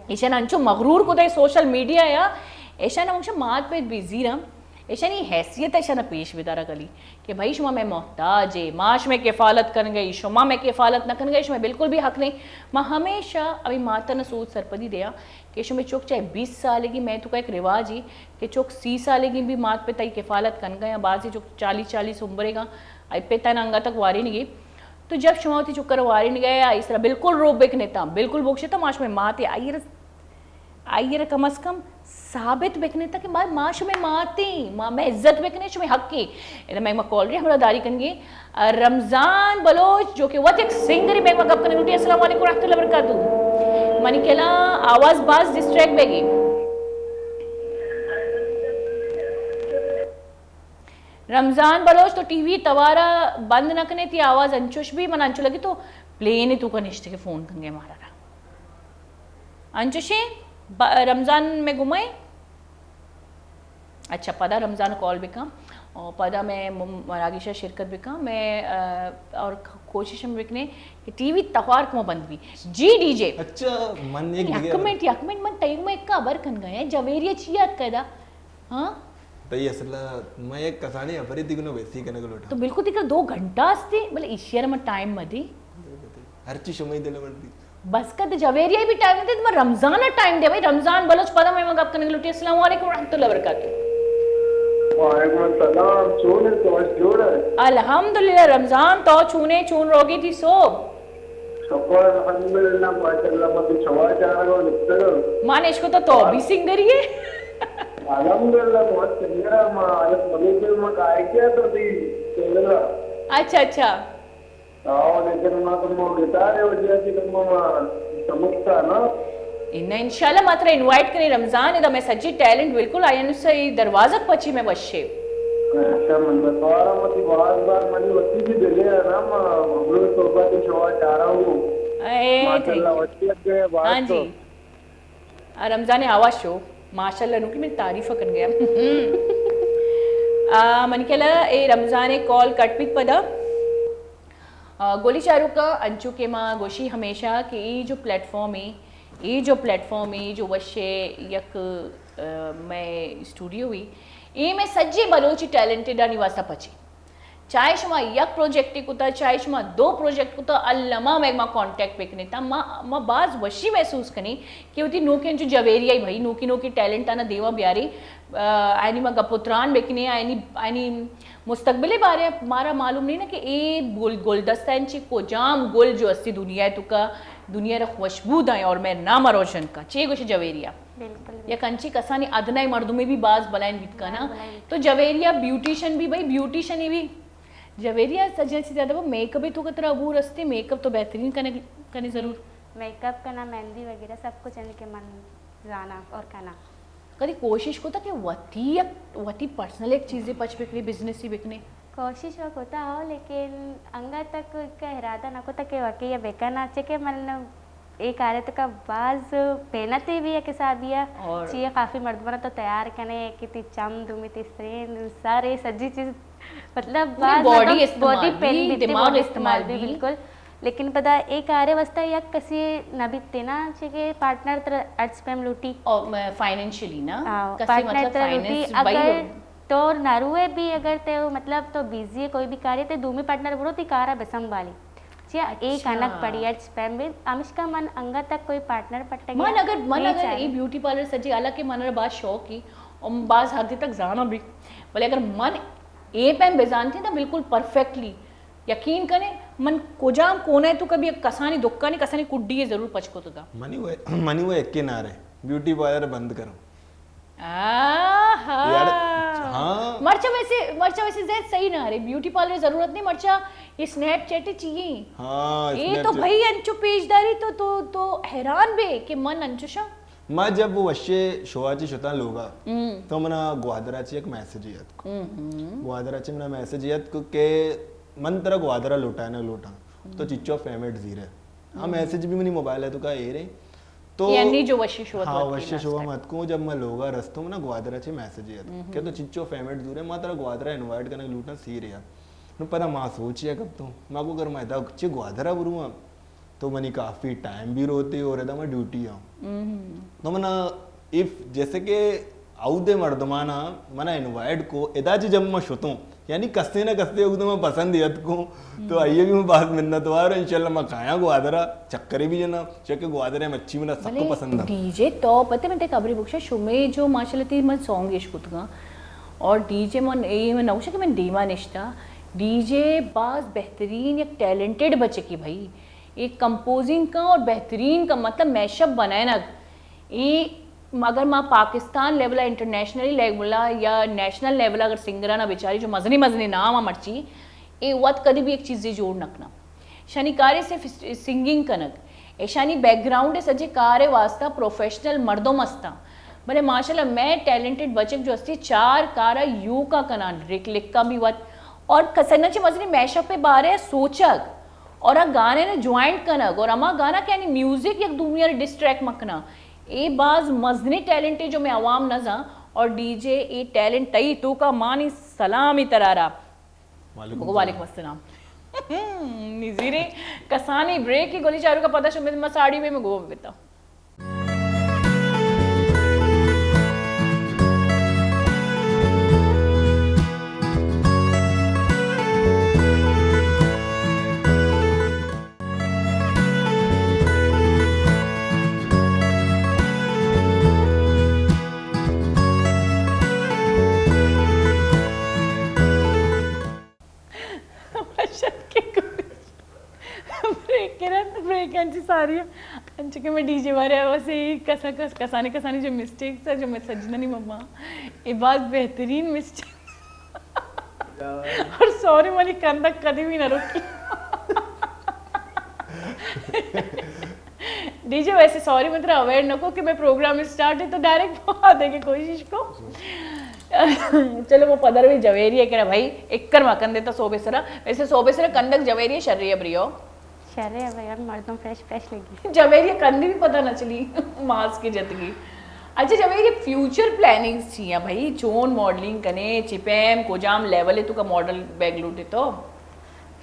ایشان انچو مغرور کو دے سوشل میڈیا یا، ایشان ہمیشہ مات پت بھی زیرم، ایشانی حیثیت ایشان پیش بدارا گلی کہ بھائی شما میں محتاج ہے، ما شمے کفالت کنگے، شما میں کفالت نہ کنگے، شمے بالکل بھی حق نہیں۔ ما ہمیشہ ابھی ماتن سوچ سرپدی دیا کہ شمے چک چاہے بیس سالگی میں تو کا ایک رواج ہی کہ چک سی سالگی بھی مات پت تئی کفالت کنگا یا بعضی چک چالیس چالیس عمرے گا، آئی پت تن انگا تک وارینگی۔ تو جب شما وتی چکر وارینگے آئی سرا بالکل روب بکنتا، بالکل بوگشتا ما شمے مات ہے، آئی را، آئی را کم از کم ثابت بکنتا کہ ما، ما شمے ماتیں، ما، میں عزت بکنے شمے حق ہے۔ ادا میں ما کال ری ہمرا داری کنگے۔ رمضان بلوچ جو کہ وت ایک سنگر ہے، میں گپ کنگے لوٹی۔ السلام علیکم ورحمۃ اللہ وبرکاتہ۔ منی کلا آواز باز ڈسٹریکٹ بیگی۔ رمضان بلوچ تو ٹی وی توارا بند نہ کنے، تی آواز انچوش بھی من انچو لگی تو پلین تو کا نشتے کہ فون کنگے مارا را۔ انچوشیں ب-، رمضان میں گمائے۔ اچھا، پدا رمضان کال بکاں اور پدا میں م-، مراگشا شرکت بکاں۔ میں، آ، اور ک-، کوشش ہم بکنے کہ ٹی وی توار کمو بند بھی۔ G D J. اچھا، من ایک یک دگہ منٹ، یک منٹ، من تئی میں ایک خبر کن گئے ہیں، جویریہ چی یاد کدا؟ ہاں؟ تئی اصل میں ایک کسانی افری تھی کنو ویسی کنگ لوٹا۔ تو بالکل تیکا دو گھنٹہ استی، بلے ایشی ءَ را من ٹائم مہ دی۔ ہرچی شمئی دل مرضی۔ بس کد جویریہ بھی ٹائم دے، ما رمضان ءَ ٹائم دے بھائی، رمضان بلوچ پدا میں گپ کنگ لوٹی۔ السلام علیکم ورحمۃ اللہ وبرکاتہ۔ وعلیکم السلام، چون ہے تو؟ جوڑ ہے؟ الحمدللہ رمضان، تو چونے، چون روگی تھی صوب؟ شکر الحمدللہ، ماشاءاللہ، متی شوا چارگ و نکتگ۔ ما نشکو تو، تو بھی سنگری ہے؟ الحمدللہ، بہت سنگر ہے، ما عارف ملوک میں کائے کیا تو تھی سنگر۔ اچھا، اچھا۔ آؤ، لیکن ما تو مو گٹار ہے وجہ سے تو ما سمجھتا نا۔ ان-، انشاءاللہ ما ترا انوائٹ کریں رمضان، ادا میں سجی ٹیلنٹ بالکل آئی انو سے دروازگ پچی میں وشے۔ اچھا، من بتوارا متی باز بار منی وتی بھی دلے ہے نا، ما مغرور صحبت شوا چارا ہوں۔ اے، ماشاءاللہ، thank you۔ وتی اگے باز ہاں تو۔ جی۔ آ، رمضان آواز شو، ماشاءاللہ، نوکی من تعریف کن گیا۔ آ، من کلا اے رمضان کال کٹ بیت پدا۔ آ، گولی چاروکا، انچو کہ ما گوشی ہمیشہ کہ ای جو پلیٹ فارم ای، ای جو پلیٹ فارم ای، جو وشے یک، آ، میں اسٹوڈیو ای، ای میں سجے بلوچی ٹیلنٹڈ آنی واسطہ پچی۔ چاہے شما یک پروجیکٹ کتا، چاہے شما دو پروجیکٹ کتا، الما میں ما کانٹیکٹ بکنیتا۔ ما، ما باز وشی محسوس کنی کہ وتی نوکیں جو جویریائی بھائی، نوکی نوکی ٹیلنٹ آنا دیما بیاری، آ، آئینی ما گپ و تران بکنی، آئینی، آئینی مستقبل بارے مارا معلوم نہیں نا کہ اے گل، گلدستہ انچی کجام گل جو استی دنیا تو کا، دنیا را خوشبو دائیں اور میں نام روشن کا۔ چے گوش جویریا؟ بالکل، بالکل۔ یک انچی کسانی ادنای مردمے بھی باز بلائن بیت کنا۔ باز بلائن بیت۔ تو جویریا بیوٹیشن بھی بھائی، بیوٹیشن ہی بھی۔ جویریا سجن سے زیادہ وہ میک اپ ہی تو کترا عبور استے، میک اپ تو بہترین کنے، کنے ضرور۔ میک اپ کنا، مہندی وغیرہ سب کچھ یعنی کہ من زانا اور کنا۔ کدی کوشش کتا کہ وتی یک، وتی پرسنل ایک چیزے پچ بکنے، بزنس ہی بکنے؟ کوشش و کتا ہو، لیکن انگا تک کا ارادہ نہ کتا کہ واقعی یہ بکنا، چہ کہ من اے کارے تو کا باز محنت بھی ایک حسابی ہے۔ اور چیئے کافی مردماں تو تیار کنے کہ تی چم دومی تی سرین سارے سجی چیز، مطلب، پوری باز باڈی مطلب استعمال باڈی پین بھی، بھی تی دماغ باڈی استعمال استعمال بھی بھی۔ بالکل۔ لیکن پدا اے کارے واسطہ یک کسی نہ بیتے نا، چہ کہ پارٹنر تر ارچ پیم لوٹی۔ اور فائنینشلی نا، ہاں، کسی پارٹنر مطلب تر لوٹی، فائنینس بھائی اگر ہو۔ تو نہ روئے بھی، اگر تے مطلب تو بیزی ہے کوئی بھی کارے، تے دومی پارٹنر برو تی کارا بسنبھالی۔ چیا اے اچھا۔ کنک پڑی ارچ پیم بھی، ہمشکا من انگا تک کوئی پارٹنر پٹگی من اگر، من اگر اے بیوٹی پارلر سجی، حالانکہ من را باز شوق ہی، اور باز حد تک زانا بھی، بلے اگر من اے پیم بزانتی نا بالکل پرفیکٹلی، یقین کنے، من کجام کونے تو کبھی یک کسانی دکانی کسانی کڈی ضرور پچ کتگا۔ منی وہ، منی وہ ایک کنارے بیوٹی پارلر بند کرو۔ آہا۔ یار، ہاں۔ مرچ اچھا، ویسے مرچا ویسے زید صحیح نہ ارے، بیوٹی پارلر ضرورت نہیں مرچا، یہ سنیپ چیٹ چیئیں۔ ہاں، اے سنیپ تو چیٹ۔ بھائی انچو پیش داری تو، تو، تو حیران بے کہ من انچوشاں۔ ما جب وہ وشے شوا چی شتاں لوگا، ہم۔ تو منا گوادرا چی ایک میسج یاد کو۔ ہم، ہم۔ گوادرا چی منا میسج یاد کو کہ من ترا گوادرا لوٹائنا لوٹاں۔ تو چچو پیمنٹ زیرے۔ ہاں، ہم۔ میسج بھی منی موبائل ہے تو کا اے رہے۔ تو یہ انی جو وشی شوت ہاں، وت کی وشی شوت ناسکت۔ مت کو، جب میں لوگا رستوں نا گوادرا چی میسج یاد کو۔ ہم۔ کہ تو چچو پیمنٹ زیرے، ما ترا گوادرا انوائٹ کرنے لوٹاں سیر یار۔ نو پدا ما سوچیا کب تو، ما کو اگر میں دا چی گوادرا برواں، تو منی کافی ٹائم بھی روتے اور ادا میں ڈیوٹی آؤں۔ ہم۔ تو منا اف جیسے کہ اودے مردمانا منا انوائٹ کو، ادا چی جب میں شتوں، یعنی کسے نہ کسے اودے میں پسند یت کو، تو ہم۔ آئیے بھی میں بہت منتوار ہوں، انشاءاللہ میں کایاں گوادرا چکرے بھی جنا، چونکہ گوادرے مچی منا سب کو بلے پسند ہے۔ ڈی جے تو پتہ میں تے خبری بخشا شمے جو ماشاءاللہ تی من سانگ اش کتگاں، اور ڈی جے من اے میں نوشا کہ من دیما نشتا، ڈی جے باز بہترین یک ٹیلنٹڈ بچے کی بھائی، ایک کمپوزنگ کا اور بہترین کا مطلب میش اپ بنائنگ۔ اے اگر ما پاکستان لیول ءَ، انٹرنیشنلی لیول ءَ یا نیشنل لیول ءَ اگر سنگراں بیچاری جو مزنی مزنی نام ءَ مرچی، اے وت کدی بھی ایک چیزے جوڑ نہ کناں۔ شانی کارے صرف سنگنگ کنگ، ایشانی بیک گراؤنڈ ءِ سجے کار ءِ واسطہ پروفیشنل مردم استاں۔ بلے ماشاءاللہ مئے ٹیلنٹڈ بچک جو استی چار کارا یوکا کنان، رک لکھاں بھی وت اور کسنا چہ مزنی میش اپ ءِ بارے سوچگ اور آ گانے نے جوائنٹ کنگ اور ہما گانا کہ یعنی میوزک یک دومی ءَ ڈسٹریکٹ مکنا۔ اے باز مزنیں ٹیلنٹے جو مئے عوام نہ زان، اور ڈی جے اے ٹیلنٹ تئی توکا مانی سلامی ترارا۔ وعلیکم بگو السلام۔ وعلیکم السلام۔ نزیرے کسانی بریک کی گولی چارو کا پتہ شمید ما ساڑی میں گو بیتا۔ وحشت کے کوئی بریک کرن، بریک انچی ساری انچو کہ میں ڈی جے بارے واسے کسا کس، کسانی کسانی جو مسٹیکس ہے جو میں سجدہ نہیں مما، یہ بات بہترین مسٹیک۔ اور سوری منی کندک کدی بھی نہ رکی۔ ڈی جے ویسے سوری من ترا اویئر نہ کو کہ میں پروگرام اسٹارٹ ہے تو ڈائریکٹ بہا دے کے کوشش کو۔ چلو وہ پدر بھی جویری ہے کہ بھائی ایک کر ما کندے تو صوبے سرا، ویسے صوبے سرا کندک جویری ہے شری ہے بریو۔ شرے ء بھائی، مردم فریش فریش لگی۔ جویری ء کندی بھی پتہ نہ چلی، ماسک کی جتگی۔ اچھا جویری، فیوچر پلاننگز چی ہیں بھائی؟ چون ماڈلنگ کنے، چی پیم، کجام لیول ء تو کا ماڈل بیگ لوٹے تو؟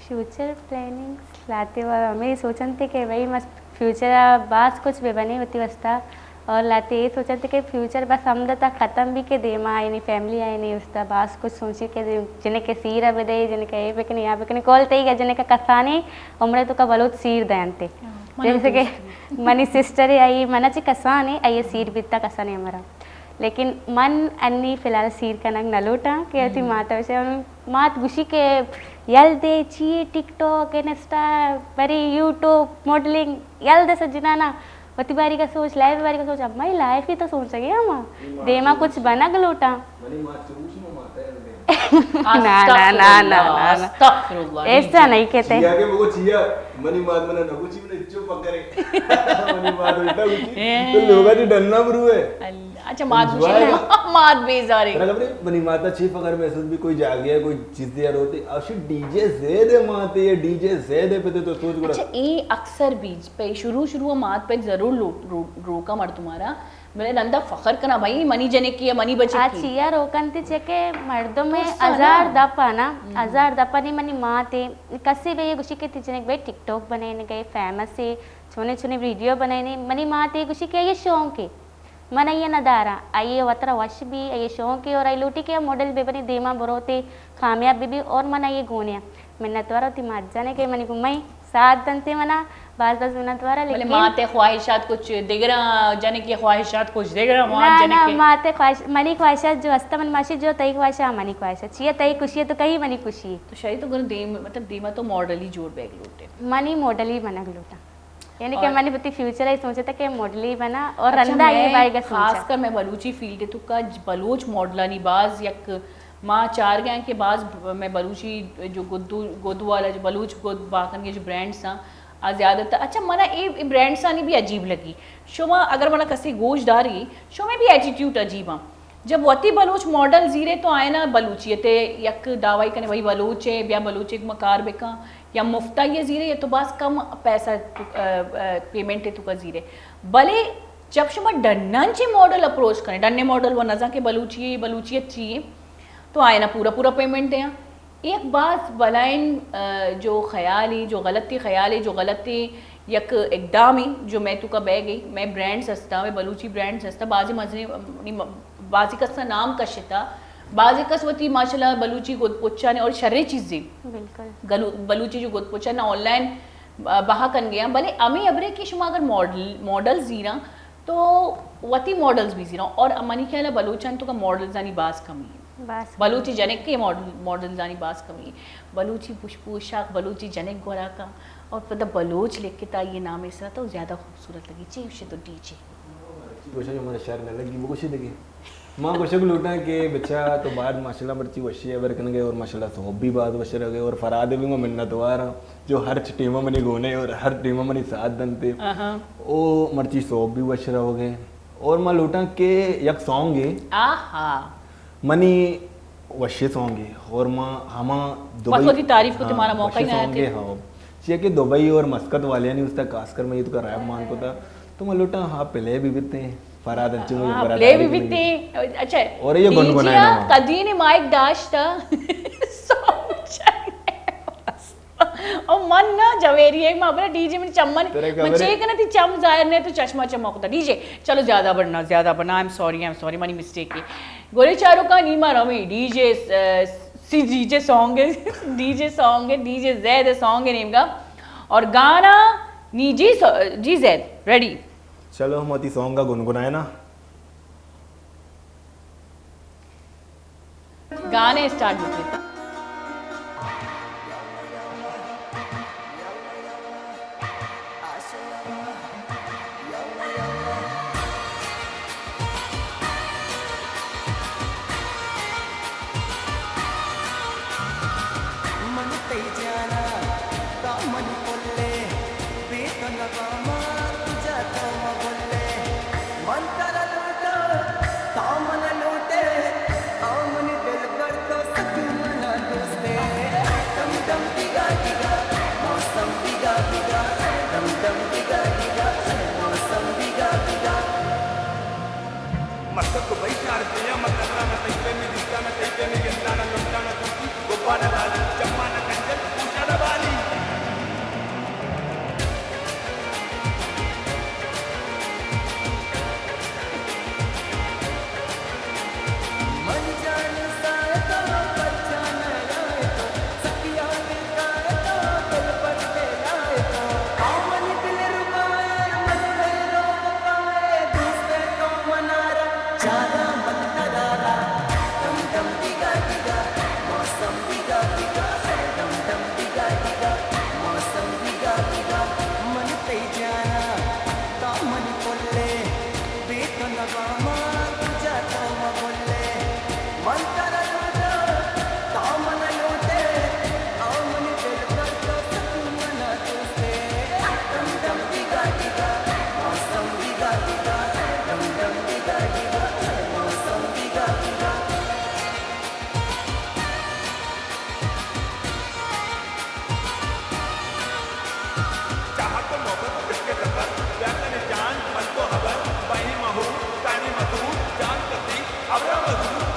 فیوچر پلاننگز لاتے و ہمیں سوچن تھے کہ بھائی مس فیوچر ء باز کچھ بہ بنے وتی واسطہ۔ اور لاتے اے سوچنت کہ فیوچر بس ہمدا تا ختم بی کہ دیما آئینی فیملی آئینی استا باز کچھ سوچی کہ جنکے سیر ء بدے، جنکے اے بکنے یا بکنے، کول تئی گا جنکے کسانیں عمرے تو کا بلوچ سیر دینتے۔ ہاں، جیسے کہ منی سسٹر ہے آئی منا چی کسانیں آئی سیر بیتا کسانیں عمرہ۔ لیکن من انی فی الحال سیر کنگ نہ لوٹاں کہ وتی ماتا وشے مات گوشی کہ یل دے چی ٹک ٹاک، انسٹا، بری یوٹیوب، ماڈلنگ، یل دے سجنانا۔ وتی باری کا سوچ، لائف باری کا سوچ، امائی لائف ہی تو سوچ گے ہم۔ دیما کچھ بنگ لوٹاں۔ منی مات چوش ما ماتا ہے۔ نا، نا، نا، نا، نا، نا۔ استغفر اللہ، استغفر اللہ، ایسا نہیں کہتے۔ چیا کہ وہ چیا، منی مات منا نہ پوچھی، منا چپ کرے۔ منی مات الٹا پوچھی، تو لوگا دی ڈننا برو ہے۔ اللہ۔ اچھا، مات انجوائے۔ مات بیزارے۔ ترا خبر ہے، منی ماتا چی فخر محسوس بھی کوئی جاگے ہے، کوئی چیز دیا روتے۔ اشی ڈی جے زید ہے ماتے، یہ ڈی جے زید ہے پتے تو سوچ گڑا۔ اچھا، اے اکثر بھی پہ شروع شروع مات پہ ضرور رو-، رو-، روکا مردمارا۔ بلے نندا فخر کنا بھائی، منی جنکی ہے، منی بچکی۔ آ چیا روکن تی چکے مردم ہے، ترسا نا۔ ہزار دپا نا، ہزار دپا نی منی ماتے۔ کسی بھی یہ گوشی کہ تی جنک بھائی ٹک ٹاک بنائنے گئے، فیمس ہے، چھونے چھونے ویڈیو بنائنے۔ منی ماتے گوشی کہ یہ شوق ہے۔ من آئی ء نہ داراں، آئی ء وترا وش بی، آئی ء شوق ء اور آئی لوٹی کہ آ ماڈل بہ بنی دیما بروتے کامیاب بہ بی اور من آئی ء گونے آں۔ منت وار وتی مات جانے کہ منی گمائی ساتھ دنتے منا، باز باز منت وار۔ بلے لیکن مات ء خواہشات کچھ دگراں، جنک ء خواہشات کچھ دگراں، مات نہ، جنک نہ، ء۔ مات ء خواہش، منی خواہشات جو ہستا من ماشی جو تئی خواہش آ منی خواہش آ۔ چیا تئی خوشی ہے تو کئی منی خوشی ہے۔ تو شاید تو گڑا دیم، مطلب دیما تو ماڈل ہی جوڑ بیگ لوٹے۔ منی ماڈل ہی بنگ لوٹاں۔ یعنی کہ اور من وتی فیوچر ء سوچتا کہ ماڈل ہی بنا اور اچھا، رندا یہ میں بارے کا خاص سوچا۔ کر میں بلوچی فیلڈ تو کا بلوچ ماڈلانی باز یک ما چارگ ءَ آں کہ باز ب-، مئے بلوچی جو گدو، گد والا جو بلوچ گد بہا کنگ ءِ جو برانڈز آں، آ زیادہ تر، اچھا، منا اے، اے برانڈز آنی بھی عجیب لگی۔ شما اگر منا کسے گوش داری، شما بھی ایٹیٹیوڈ عجیب آں۔ جب وتی بلوچ ماڈل زیرے تو آئینا بلوچیت ءِ یک دعوائی کنے، بھئی بلوچ ئے، بیا بلوچی گوما کار بکن، یا مفتا ئے زیرے یا تو باز کم پیسہ تو، ا، ا، پیمنٹ ءِ توکا زیرے۔ بلے جب شما ڈنان چے ماڈل اپروچ کنے، ڈنے ماڈل و نزان کہ بلوچی ئے، بلوچیت چی ئے، تو آئینا پورا پورا پیمنٹ دیاں۔ اے یک باز بلائیں، ا، جو خیالے، جو غلطیں خیالے، جو غلطیں یک اقدامے جو مئے توکا بئیگ ءَ، مئے برانڈز ہستا، مئے بلوچی برانڈز ہستا، بازیں مزنیں، نی م-، بازیں کسا نام کشتا، بازیں کس وتی ماشاءاللہ بلوچی گد پچانے اور شریں چیزے۔ بالکل۔ گلو-، بلوچی جو گد پچانا آن لائن، ا، بہا کنگ ءَ آں، بلے ہمے ہبرے کہ شما اگر ماڈل، ماڈل زیراں تو وتی ماڈلز بھی زیراں، اور منی خیال ءَ بلوچانی توکا ماڈلز آنی باز کمی ایں۔ باز کمی۔ بلوچی جنک ءِ ماڈل، ماڈلز آنی باز کمی ایں۔ بلوچی پش پوشاک، بلوچی جنک گورا کن اور پدا بلوچ لکھتا آئی نام ءِ سرا تو زیادہ خوبصورت لگی۔ چی گوشے تو ڈی جے؟ چی گوشے جو مارا شر نہ لگی، بگوشے دگہ۔ ما گوشگ لوٹاں کہ بچا تو باید ماشاءاللہ مرچی وشی ہبر کنگ ءَ اور ماشاءاللہ سوب بھی باز وش رہگ ءَ اور فراد بھی ما منت وار آں جو ہر ٹیم منی گونے اور ہر ٹیم منی ساتھ دنتے۔ آہا۔ او مرچی سوب بھی وش رہگ ءَ اور ما لوٹاں کہ یک سانگ ہے آہا۔ منی وشی سانگ ہے اور ما ہما دبئی، وت وتی تعریف کو ہاں، تمہارا موقع ہی وشی نہ سانگ آتے۔ ہے، ہاں۔ چیا کہ دبئی اور مسقط والیانی استا خاص کر میں یہ تو کا ریپ مان کو تھا تو ما لوٹاں ہاں پلے بھی بیتے ہیں۔ فراد انچو ہاں، فراد پلے بھی بیتے۔ اچھا، اور یہ ڈی جے گنگنائے نا۔ کدی نے مائک داشتا۔ سوچا۔ او من نا جویری ہے، ما بلا ڈی جے من چمن، تیرے من خبر ہے؟ چیک نہ تھی چم ظاہر نہیں تو چشمہ چم ہوتا۔ ڈی جے، چلو زیادہ بڑھنا، زیادہ بڑھنا، I am sorry, I am sorry, منی مسٹیک ہے۔ گورے چاروکا نی ما رویں D J, C D J song ہے، ڈی جے سانگ ہے، ڈی جے زید سانگ ہے نیمگا۔ اور گانا نی جی سو-، جی زید، ریڈی۔ چلو، ہم وتی سانگ ءَ گنگنائے نا۔ گانے اسٹارٹ بوتے۔ من تئی جانا، تو منی پلے، بے تو نباما، تجا تو مبلے۔ من ترا لوٹاں، تو منا لوٹے، او منی دلبر تو سکی منا دوستے۔ دم دم دیگا دیگا، موسم دیگا دیگا، دم دم دیگا دیگا، موسم دیگا دیگا۔ مستر تو بھائی چار پیا مکرا نہ تئی پہ میں دستا نہ تئی پہ میں گندا نہ لمٹا نہ دوتی، گبا نہ لالی، چما نہ کنجل، پوشا نہ بالی۔ چاہت و محبت عشق سفر، بیا کن جان من تو حبر، بہی مہور، ثانی مسعود، جان کسی، ابرا مزور۔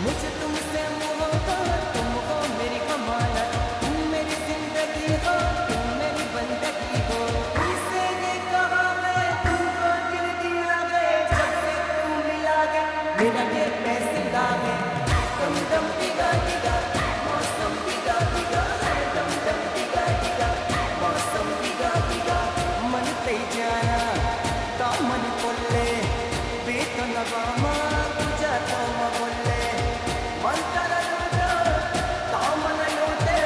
مجھے تم سے محبت، تم ہو میری ضمانت، تم میری زندگی ہو، تم میری بندگی ہو۔ تم سے یہ کہا میں، تم کو دل دیا ہے، جب سے تم ملا ہے، میرا یہ فیصلہ ہے۔ دم دم دیگا دیگا، موسم دیگا دیگا، دم دم دیگا دیگا، موسم دیگا دیگا۔ من تئی جانا، تو منی پلے، بے تو نباما، تجا تو مبلے۔ من ترا لوٹاں، تو منا لوٹے،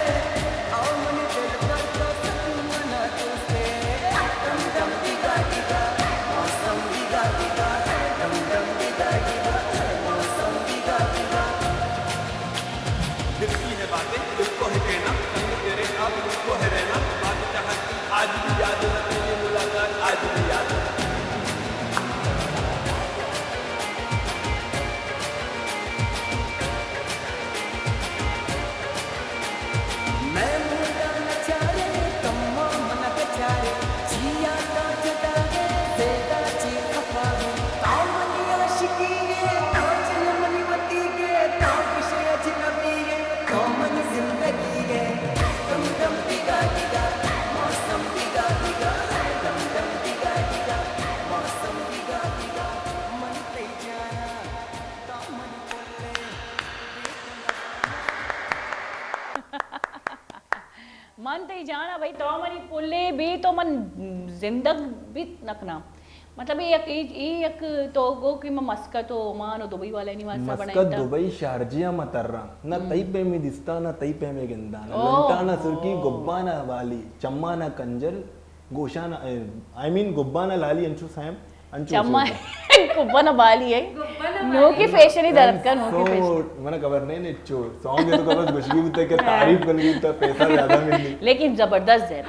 او منی دلبر تو سکی منا دوستے۔ دم دم دیگا اے بے تو من زندگ بیت نہ کناں۔ مطلب، اے یک، اے، اے یک تو گو کہ من مسقط و عمان و دبئی والانی واسطہ مسقط، بنائینتا۔ دبئی، شارجہ ما تراں۔ نہ تئی پیمیں دیستا، نہ تئی پیمیں گندا۔ نہ او۔ لنٹانا سرکی، گبانا بالی، چمانا کنجل، گوشانا، آئی مین، گبانا لالی انچو سیم، انچو چما-، چوکا۔ گبانا بالی ہے۔ گبانا بالی۔ نوکی فیشن ہی درد کا، نوکی فیشن۔ من خبر نہیں، نے چو سانگ تو بس گوشگی بوتا کہ تعریف کنگی بوتا، پیسہ زیادہ ملی۔ لیکن زبردست ہے۔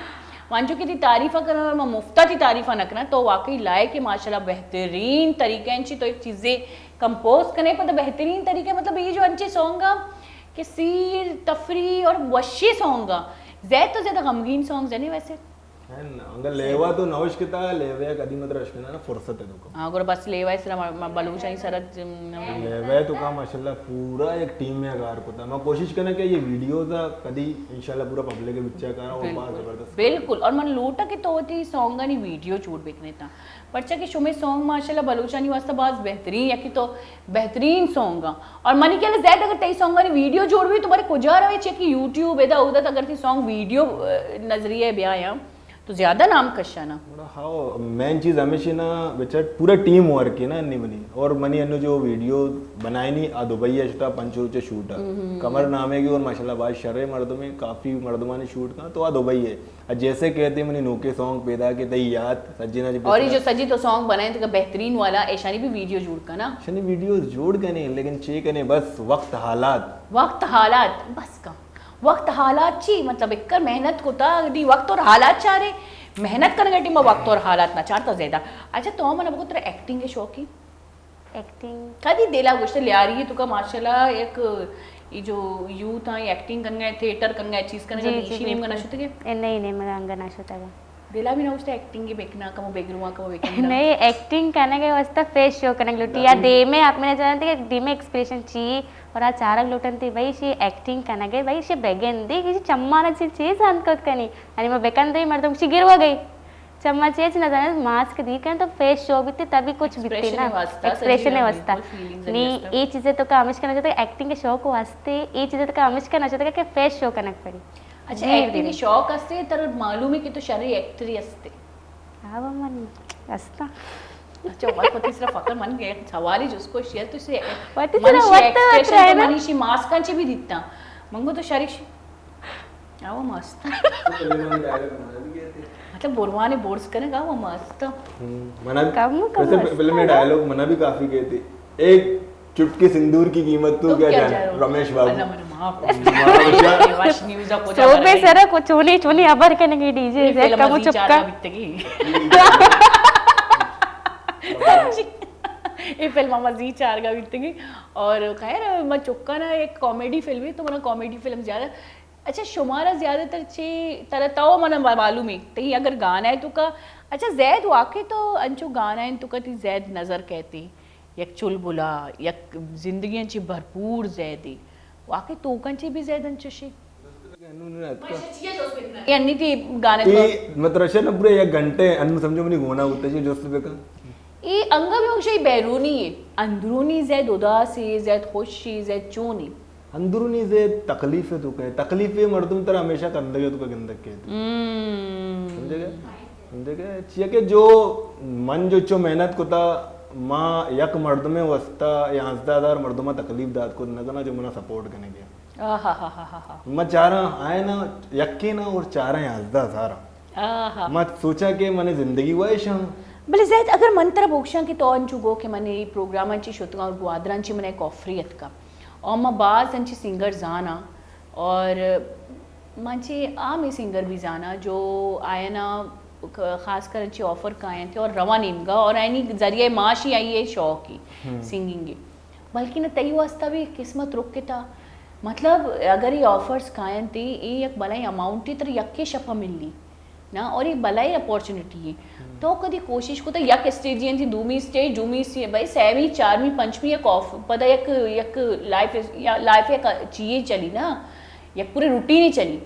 وانچو کہ تئی تعریف کناں، ما مفتا تئی تعریف نہ کناں، تو واقعی لائق ہے، ماشاءاللہ بہترین طریقہ انچی تو ایک چیزیں کمپوز کنے، پتہ بہترین طریقہ، مطلب یہ جو انچے سانگ کہ سیر، تفریح اور وشی سانگ، زیادہ تو زیادہ غمگین سانگ جنے ویسے۔ ہے نا، انگا لیوا تو نہ اشکتا، لیوا یک ادی مدر اشکنا نا، فرصت ہے تو کم۔ ہاں، گڑا بس لیوا اس طرح ما، ما بلوچانی سرت، ام، لیوا تو کا ماشاءاللہ پورا ایک ٹیم میں کار کتا۔ میں کوشش کرنا کہ یہ ویڈیوز کدی انشاءاللہ پورا پبلک کے بچا کرا، وہ بہت بالکل۔ زبردست۔ بالکل، اور من لوٹا کہ تو وتی سانگانی ویڈیو چوٹ بکنے تا۔ پرچا کہ شمے سانگ ماشاءاللہ بلوچانی واسطہ باز بہترین، یکی تو بہترین سانگ آں۔ اور منی خیال زید اگر تئی سانگانی ویڈیو جوڑ بھی تو بارے کجا روے، چیا کہ یوٹیوب ادا اودا اگر تئی سانگ ویڈیو، اہ، نظریہ بیایاں تو زیادہ نام کشانا۔ گڑا ہاؤ، مین چیز ہمیشہ نا بچار پورا ٹیم ورک ہے نا انی منی۔ اور منی انو جو ویڈیو بنائنی آ دبئی ہے، شتا پنچ روچ شوٹ ہے۔ کمر نامے کی اور ماشاءاللہ باز شرے مردم ہے، کافی مردمانی شوٹ کا تو آ دبئی ہے۔ اب جیسے کہتے منی نوکے سانگ پیدا کہ تئی یاد سجی نا جی اور یہ جو سجی تو سانگ بنائے تو بہترین والا، ایشانی بھی ویڈیو جوڑ کنا۔ ایشانی ویڈیو جوڑ کنے، لیکن چے کنے بس وقت حالات۔ وقت حالات، بس کم۔ وقت حالات چی؟ مطلب، اکر محنت کتا، دی وقت اور حالات چارے۔ محنت کرنے ٹیم وقت اور حالات نہ چارتا زیادہ۔ اچھا، تو من اب کو ترا ایکٹنگ کے شوق ہی؟ ایکٹنگ۔ کدی دلا گوشتے لیاری تو کا ماشاءاللہ یک یہ جو یوتھ ہیں ایکٹنگ کنگا ہے، تھیٹر کنگا ہے، چیز کنگا ہے، جی، جی، ایشی نیم کا نہ بالکل۔ شتگے؟ اے نہیں، نہیں، مگا انگا نہ شتگا۔ دلا بھی نہ گوشتے ایکٹنگ بکنا، کمو بگروا، کمو بکنا۔ نہیں، ایکٹنگ کنگے واسطہ فیس شو کنگ لوٹی۔ یا دیمے آپ میں جانتے کہ دیمے ایکسپریشن چی اور آ چارگ لوٹنتی بھائی شی ایکٹنگ کنگے، بھائی شی بگندی، کسی چمانا چی چیز ہند کت کنی۔ یعنی میں بکندی مردم شی گروا گئی۔ چما چیچ نہ زانت، ماسک دیر کن تو فیس شو بیتے، تبھی کچھ بیتے ایکسپریشن نا۔ واسطہ، ایکسپریشن سجی واسطہ۔ بالکل فیلنگز نی، ایسا۔ اے چیزیں تو کا ہمیش کرنا چاہتے، ایکٹنگ کے شوق واسطے اے چیزیں تو کا ہمیش کرنا چاہتے کہ فیس شو کنک پڑی۔ اچھا، جی، ایکٹنگ دیر۔ کے شوق ہستے، تر معلوم ہے کہ تو شرے ایکٹری ہستے۔ ہاں، وہ من ہستا۔ اچھا، وقت وتی سرا فخر من گئے سوال ہی جس کو شیئر تو سے وتی من سرا شی وقت ایکسپریشن وقت تو ہے نا۔ منی شی ماسکاں چی بھی دیتا۔ منگو تو شرے شی آوا مست۔ فلم میں ڈائلاگ منا بھی کہتے۔ مطلب، بروان بورس کرنے گا وہ مست۔ ہم، منا بھی، کم، کم ویسے مست فلم میں ہے۔ ڈائلاگ منا بھی کافی کہتے۔ ایک چٹکی سندور کی قیمت تو تو کیا کیا جانے؟ جانو؟ رمیش بابو۔ اللہ من معاف۔ معاف۔ یہ واش نیوز آپ کو جا سو رہے۔ سر کو چونی، چونی ابر کرنے کی ڈی جے یہ زیک فلم کم ازی چار چپکا۔ کا بیتگی۔ یہ فلم ہم ازی چار کا بیتگی۔ اور خیر، میں چکا نا ایک کامیڈی فلم ہے، تو منا کامیڈی فلم زیادہ اچھا، شمارا زیادہ تر چے ترا تو من معلوم ہے، تئی اگر گانا ہے تو کا، اچھا، زید واقعی تو انچو گانا ہے تو کا تئی زید نظر کہتی، یک چلبلا، یک زندگی انچی بھرپور زیدی، واقعی تو کنچی بھی زید انچو شی؟ اے انی تئی گانے تو اے مطلب شے نا پورے یک گھنٹے انو سمجھو منی گونا ہوتا ہے جو جست بکن۔ اے انگا بھی ہمشہ بیرونی ہے، اندرونی زید اداسی، زید خوشی، زید چونی۔ اندرونی زید تکلیف ہے تو کہے، تکلیف ہے مردم ترا ہمیشہ کندگے تو کہ گندگ کہتے۔ ہم۔ سمجھے گئے؟ سمجھے گئے؟ چیا کہ جو من جو چو محنت کتا، ما یک مردمے واسطہ یازدہ ہزار مردمہ تکلیف دات کت نہ کنا جو منا سپورٹ کنے گیا۔ آہا۔ ما چاراں آئے نا یکے نا اور چاراں یازدہ ہزار۔ آہا۔ ما سوچا کہ من زندگی واہشاں۔ بلے زید، اگر من ترا بوکشاں کہ تو انچو گو کہ من اے پروگرام انچی شتگاں اور گوادر انچی من ایک آفری اتکا۔ اور ما باز انچی سنگر زاناں اور ما انچی عام سنگر بھی زاناں جو آیانا خاص کر انچی آفر کاینت اور رواں نیمگا اور اینی ذریعہ معاشی آئی اے شوق ہی ہم۔ سنگنگ ہے۔ بلکہ نہ تئی واسطہ بھی قسمت رکتا۔ مطلب، اگر یہ آفرز کاینت، اے یک بلائیں اماؤنٹ تر یکے شپا ملی۔ نا، اور یہ بلائیں اپورچونٹی ہے۔ ہم۔ تو کدی کوشش کو تو یک اسٹیج انتی، دومی اسٹیج، دومی اسٹیج، بھائی، سیمی، چارمی، پنچمی یک آف-، پدا یک، یک لائف، یا لائف یک چیئے چلی نا، یک پوری روٹین ہی چلی۔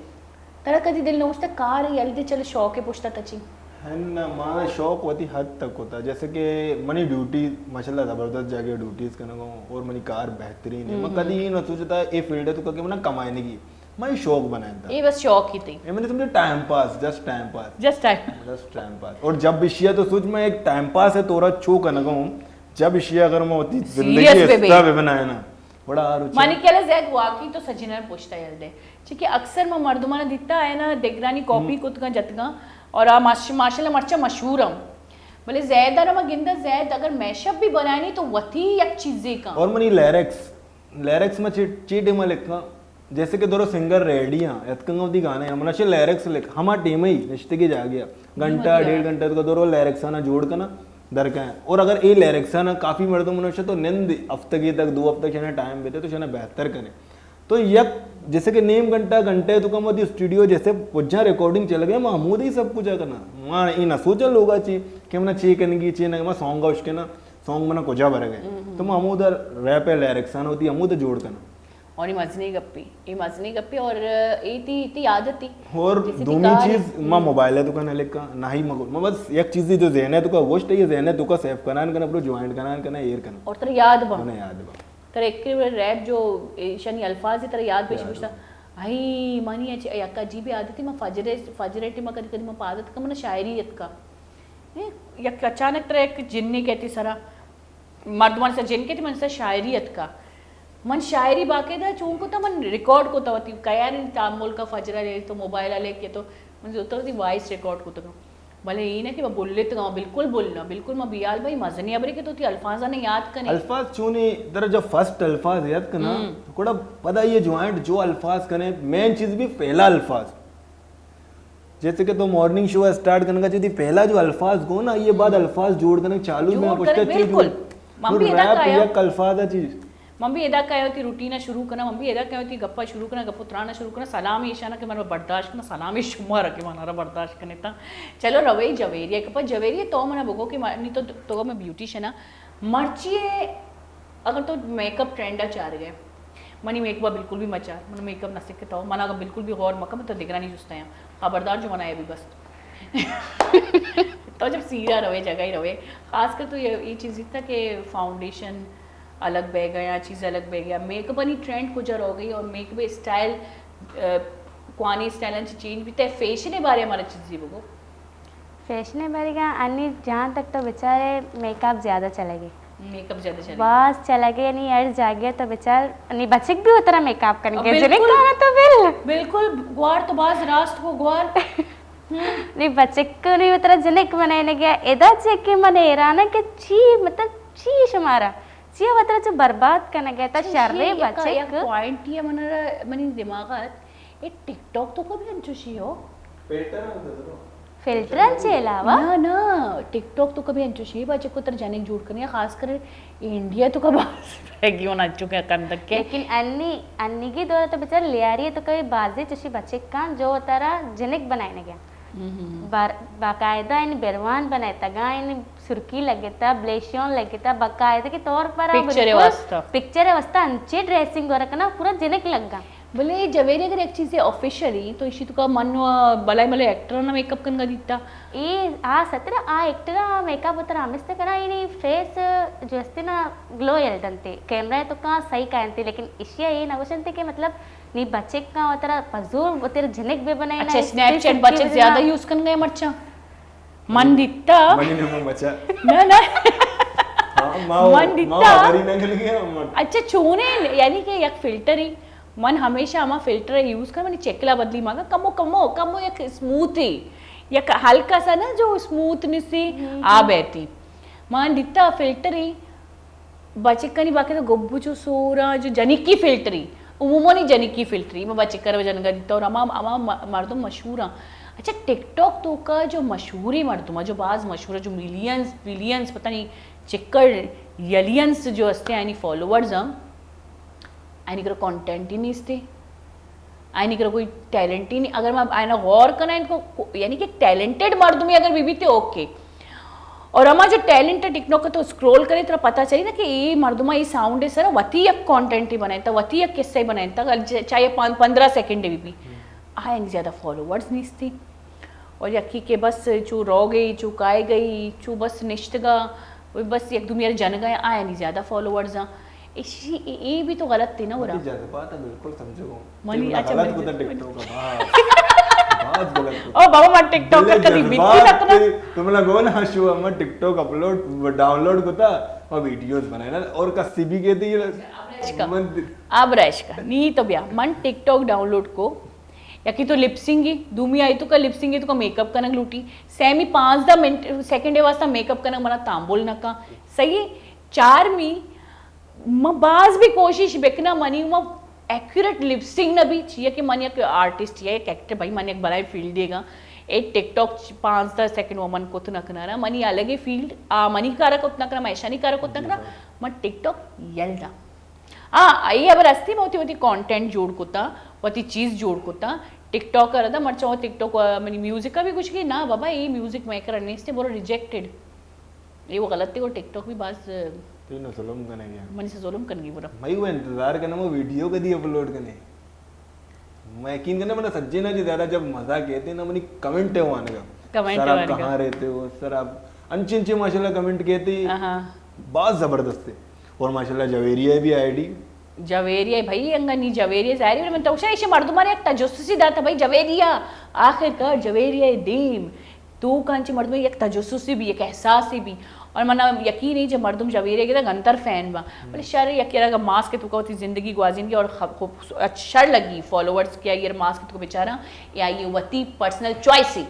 ترا کدی دل نہ گوشتا کار یل دے، چلو شوق پشتا تچی؟ ہن، ما شوق وتی حد تک ہوتا، جیسے کہ منی ڈیوٹی ماشاءاللہ زبردست جگہ ڈیوٹیز کنگا ہوں اور منی کار بہترین ہے۔ ما ہم۔ کدی یہ نہ سوچتا اے فیلڈ ہے تو کہ منا کمائنگی۔ میں شوق بنائیں تھا۔ یہ بس شوق ہی تھی۔ یہ میں نے سمجھا time pass, just time pass. Just time. Just time pass. اور جب اشیا تو سوچ، میں ایک ٹائم پاس ہے تورا چو کنگا ہوں، جب اشیا اگر میں ہوتی زندگی حصہ بھی بنائے نا، بڑا آر اچھا۔ مانی کہلا زید واقعی تو سجنر پوچھتا یل دے، چونکہ اکثر میں مردمانا دیتا ہے نا، دگرانی کاپی کتگا جتگا، اور آ ماش-، ماشاءاللہ مرچا مشہور ہم۔ بلے زید ء ما گندہ، زید اگر میش اپ بھی بنائنی تو وتی یک چیزے کا۔ اور منی لیرکس، لیرکس میں چی، چی ٹیم لکھاں، جیسے کہ درو سنگر ریڈی ہاں، اتکنگا وتی گانے ہم نشے لیرکس لکھ، ہما ٹیم ہی نشتے کے جا گیا۔ گھنٹہ، ڈیڑھ گھنٹہ تو درو لیرکس آنا جوڑ کنا، درکائیں۔ اور اگر اے لیرکس آنا کافی مردم نشے تو نند ہفتگی تک، دو ہفتہ شنا ٹائم بیتے تو شنا بہتر کنے۔ تو یک جیسے کہ نیم گھنٹہ، گھنٹے تو کم وتی اسٹوڈیو جیسے پجاں ریکارڈنگ چل گئے، ما ہمودے ہی سب کچھ کرنا۔ ما اے نہ سوچا لوگا چی کہ منا چی کنگی، چی نہ، ما سانگ اشکنا، سانگ منا کجا بھر گئے۔ تو ما ہمودا ریپ ہے، لیرکس آن ہوتی ہمودا جوڑ کنا۔ اور یہ مزنی گپی، یہ مزنی گپی اور اے تی، تی عادت تی۔ اور دومی چیز، ما موبائل ہے تو کا نہ لکھا، نہ ہی مگو۔ ما بس یک چیزی جو ذہن ہے تو کا گوشت ہے، یہ ذہن ہے تو کا سیو کنان کنا، پرو جوائنٹ کنان کنا، ایر کنا۔ اور ترا یاد با۔ منا یاد با۔ ترا ایک ریپ جو ایشانی الفاظ ترا یاد پیش پوچھتا۔ ہئی، منی اچ-، یک عجیب عادت ہے، من فجر، فجر ٹیم کدی کدی من پاد اتکا، من شاعری اتکا۔ اے، یک اچانک ترا یک جنے کہتی سرا، مردمان سر جن کہتی، من سر شاعری اتکا۔ من شاعری باقاعدہ چون کتا، من ریکارڈ کتا وتی، کیار تامل کا فجر لے تو موبائل لے کے تو من زیادہ وتی وائس ریکارڈ کتا۔ بلے اے نہ کہ ما بلتگاں، بالکل بل نہ، بالکل ما بیال بھائی مزنی ابرے کہ تو تی الفاظاں یاد کنے۔ الفاظ چونے در جب فرسٹ الفاظ یاد کنا، گڑا پدا یہ جوائنٹ جو الفاظ کنے، مین چیز بھی پہلا الفاظ۔ جیسے کہ تو مارننگ شو اسٹارٹ کرنے کا چاہتی، پہلا جو الفاظ گو نا، یہ بعد الفاظ جوڑ کرنے چالو میں جوڑ کرے، پشتا چیز بالکل۔ من بھی ادا ریپ کایا۔ یک الفاظ ہے چیز۔ من بھی ادا کہا وتی روٹین شروع کنا، من بھی ادا کہا وتی گپا شروع کنا، گپ و ترانا شروع کنا، سلام ایشانا کہ من برداشت کنا، سلام شمارا کہ منارا برداشت کنے تا۔ چلو روے جویری، کپا جویری تو منا بگو کہ منی تو، تو میں بیوٹیشن ہاں۔ مرچی اگر تو میک اپ ٹرینڈ چار گئے، منی میک اپ بالکل بھی مچار، من میک اپ نہ سکتا ہوں، من اگر بالکل بھی غور مکم تو دگرانی جستا ہیں، خبردار جو منایا بھی بس۔ تو جب سیرا روے، جگہ ہی روے، خاص کر تو یہ، یہ چیز تھا کہ فاؤنڈیشن الگ بہ گیا، چیز الگ بہ گیا، میک اپ انی ٹرینڈ کجا رو گئی اور میک اپ اسٹائل، آ، کوانی اسٹائل انچ چینج بیتا ہے، فیشن بارے ہمارا چیزی بگو۔ فیشن بارے گا انی جہاں تک تو بچارے میک اپ زیادہ چلے گی۔ میک اپ زیادہ چلے گی۔ باز چلے گی، یعنی ہر جاگہ تو بچار، نی بچک بھی اترا میک اپ کرنے کے، جنے بالکل۔ کہنا تو بل۔ بالکل، گوار تو باز راست کو گوار۔ نی بچک نی اترا جنک بنائے نے گیا، ادا چیک کہ من حیران کہ چی، مطلب، چی شمارا؟ چیا وترا چو برباد کنگ ء تا؟ شریں بچک۔ یک پوائنٹ یہ من، منی دماغ ات، اے ٹک ٹاک تو کبھی انچوشی ہو؟ فلٹر انت درو۔ فلٹر انچے علاوہ؟ نہ، نہ، ٹک ٹاک تو کبھی انچوشی بچک کو تر جنک جوڑ کرنی ہے، خاص کر انڈیا تو کبھی رہ گیو نہ چکے کندک کے۔ لیکن انی، انیگی دور تو بچار لیاری تو کبھی بازی چوشی بچک کان جو ترا جنک بنائے نہ گیا۔ بار-، باقاعدہ یعنی بیروان بنائتگا، یعنی سرکی لگتا، بلیشیون لگتا، باقاعدگی طور پر پکچر واسطہ۔ پکچر واسطہ انچے ڈریسنگ ورکنا پورا جنک لگا۔ بلے جویری اگر یک چیزے آفیشلی تو اشی تو کا من و بلائی ملے ایکٹر نا میک اپ کنگا دیتا۔ اے آ سترا آ ایکٹر آ میک اپ اترا ہمست کنا، یعنی فیس جو استے نا گلو یل دنتے، کیمرہ تو کا صحیح کائنتے، لیکن اشیا اے نہ گوشنتے کہ مطلب نی بچک کا وترا پزور وتر جنک بے بنائے نا، اچھا، اسنیپ چیٹ بچک زیادہ یوز کن گئے مرچاں۔ من دیتا۔ منی نمو بچا۔ نہ، نہ۔ ہاں، ما من دیتا۔ اچھا، چونے، یعنی کہ یک فلٹر ہی، من ہمیشہ ہما فلٹر یوز کر، منی چکلا بدلی ماگا، کمو، کمو، کمو یک اسموتھ ہی، یک ہلکا سا نا جو اسموتھ نسی، آ بیتی۔ من دیتا فلٹر ہی، بچکانی باقاعدہ گب چو سورا جو جنکی فلٹری، عموماً جنکی فلٹری، ما بچکر و جنگا دیتا اور ہما، ہما م-، مردم مشہور ہیں۔ اچھا، ٹک ٹاک تو کا جو مشہوری مردم ہے، جو باز مشہور ہے، جو ملینز، بلینز، پتہ نہیں چکر یلینز جو ہستے ہیں، یعنی فالوورز ہیں، اینی کرو کانٹینٹ ہی نہیں ہستے۔ آئینی کرا کوئی ٹیلنٹ ہی نہیں۔ اگر میں آئینہ غور کرنا ان کو، یعنی کہ ٹیلنٹڈ مردمی اگر بھی بیتے، اوکے۔ اور ہما جو ٹیلنٹ ہے، ٹک ٹاک تو اسکرول کرے، ترا پتہ چلی نا کہ یہ مردمہ یہ ساؤنڈ ہے سر، وتی یک کانٹینٹ ہی بنائیں تا، وتی یک قصہ ہی بنائیں تا، چاہے پان-، پندرہ سیکنڈ بھی بھی۔ آئینی زیادہ فالوورز نہیں تھی۔ اور یکی کہ بس چو رو گئی، چو کائے گئی، چو بس نشتگا، وہ بس یک دومی جنگا، آئینی زیادہ فالوورز ہیں۔ ایشی، اے، اے بھی تو غلط تھی نا، ورا۔ منی جذبات ہے، بالکل سمجھو۔ منی، اچھا، غلط منی کتا جذبات۔ ٹک ٹاک کا، باز، باز غلط کتا۔ او بابا، من ٹک ٹاک دل کر کدی جذبات بیتی نہ کنا۔ تے، تو منا گو نا شو، من ٹک ٹاک اپلوڈ، ڈاؤنلوڈ کتا، اور ویڈیوز بنائے نا، اور کسی بھی کہتی ہے، اب رش کا۔ من اب رش کا۔ نی تو بیا، من ٹک ٹاک ڈاؤنلوڈ کو، یکی تو لپ سنگ ہی، دومی آئی تو کا لپ سنگ ہی تو کا میک اپ کنگ لوٹی، سیمی پانزدہ منٹ، سیکنڈ واسطہ میک اپ کنگ منا تامبول نہ کا، صحیح ہے؟ چارمی، ما باز بھی کوشش بکنا، منی ما ایکوریٹ لپ سنگ نہ بھی چیئے کہ من یک آرٹسٹ یا یک ایکٹر، بھائی من یک بلائیں فیلڈ دیگا، اے ٹک ٹاک پانزدہ سیکنڈ ومن کت نہ کنارا، منی الگے فیلڈ، آ منی کارا کت نہ کنا، من ایشانی کارا کت نہ کنا، من ٹک ٹاک یل دا۔ ہاں، اے ہبر ہستی، ما وتی، وتی کانٹینٹ جوڑ کتا، وتی چیز جوڑ کتا، ٹک ٹاک ء ردا، مرچاں ٹک ٹاک، آ، منی میوزک ء بھی گوشگی، نا بابا، اے میوزک میکر ء نیست، برو ریجیکٹڈ۔ اے وہ غلط ہے، وہ ٹک ٹاک بھی باز، آ، تئی نہ ظلم کنے گیا۔ منی سے ظلم کنگی برا۔ مئی وہ انتظار کنا، وہ ویڈیو کدی اپلوڈ کنے۔ میں یقین کرنا، میں نے سجے نا جی زیادہ جب مزہ کہتے ہیں نا، منی کمنٹ ہے وہاں کا۔ کمنٹ سر، ہے آپ وہاں کا۔ کہاں رہتے ہو سر، آپ انچے انچے ماشاءاللہ کمنٹ کہتے ہیں۔ ہاں۔ باز زبردست ہے۔ اور ماشاءاللہ جویریہ بھی آئی ڈی۔ جویریہ بھائی، انگا نی جویریہ ظاہری، من تو شاید ایشی مردمانی یک تجسسی داتا بھائی، جویریہ، آخر کار جویریہ دیم۔ تو کانچی مردم یک تجسسی بھی، یک احساسی بھی۔ اور منا یقین ہے جو مردم جویریہ کے گنتر فین با۔ بلے شر یک یرا ماسک تو کا وتی زندگی گوازین کی اور خب، خوب شر لگی فالوورز کیا یہ ماسک تو بیچارہ، یا یہ وتی پرسنل چوائس ہی۔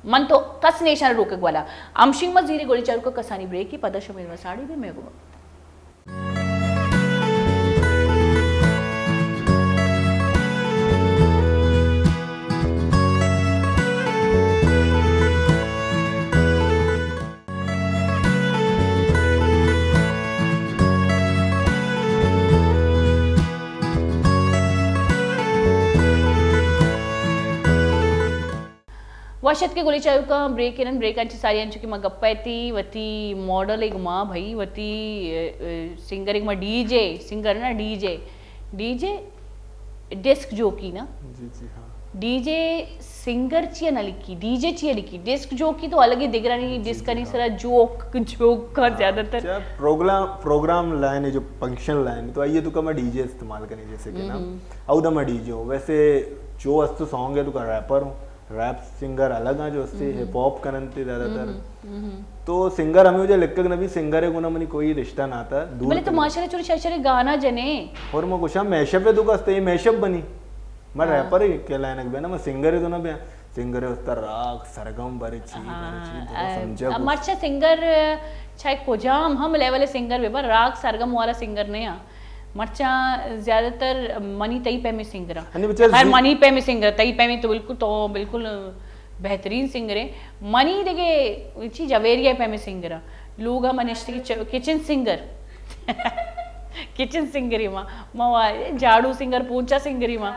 من تو کس نیشان روکگ والا۔ ہمشی ما زیری گولی چاروکا کسانی بریکی، پدا شمیر و ساڑی بھی میں گو۔ وش اتکے گلیں چاروکاں، بریک انت، بریک انت چہ ساری انچو کہ ما گپ ء تی وتی ماڈل ء گما بھئی، وتی، ا، ا، سنگر ء گما، ڈی جے، سنگر نا، D J, D J disk jockey نا۔ جی، جی، ہاں۔ ڈی جے سنگر چیا نہ لکھی، ڈی جے چیا لکھی، ڈسک جوکی تو الگ ہی دگرانی جی، جی، ڈسکانی ہاں۔ سرا جوک، جوک کا ہاں، زیادہ تر۔ اچھا، پروگرام، پروگرام لائن ہے، جو فنکشن لائن ہے، تو آئیے تو کم ڈی جے استعمال کریں جیسے کہ نا۔ ہم۔ او دا ما ڈی جے ہوں۔ ویسے جو است سانگ ہے تو کا ریپر ہوں۔ ریپ سنگر الگ ہیں جو اس سے ہم۔ ہپ ہاپ کننتے زیادہ تر۔ ہم، ہم، ہم۔ تو سنگر ہمیں وجہ لکھک نبی، سنگر ہے گنا منی کوئی رشتہ نہ تھا، دور بلے تو تھا۔ ماشاءاللہ چوری شر شر گانا جنے۔ اور میں گوشاں میش اپ ہے تو کستے، یہ میش اپ بنی۔ میں ہاں۔ ریپر ہے کہ لائنک بینا، میں سنگر ہے تو نہ بیا۔ سنگر ہے اس طرح راگ، سرگم، بارے چی، بارے چی، ہاں، تو ا، سمجھا ا، کچھ۔ مرچا سنگر، چاہے کجام ہم لیول سنگر بے، پر راگ سرگم والا سنگر نہیں آ۔ مرچاں زیادہ تر منی تئی پیمیں سنگر آں۔ ہنی بچار خیر، زی- منی پیمیں سنگر، تئی پیمیں تو بالکل، تو بالکل بہترین سنگر ہے۔ منی دگہ چی جویریہ پیمیں سنگر آں۔ لوگ ہم نشتگی چ-، کچن سنگر۔ کچن سنگر ہی ما، ما وا-، جھاڑو سنگر، پونچا سنگر ہی ما۔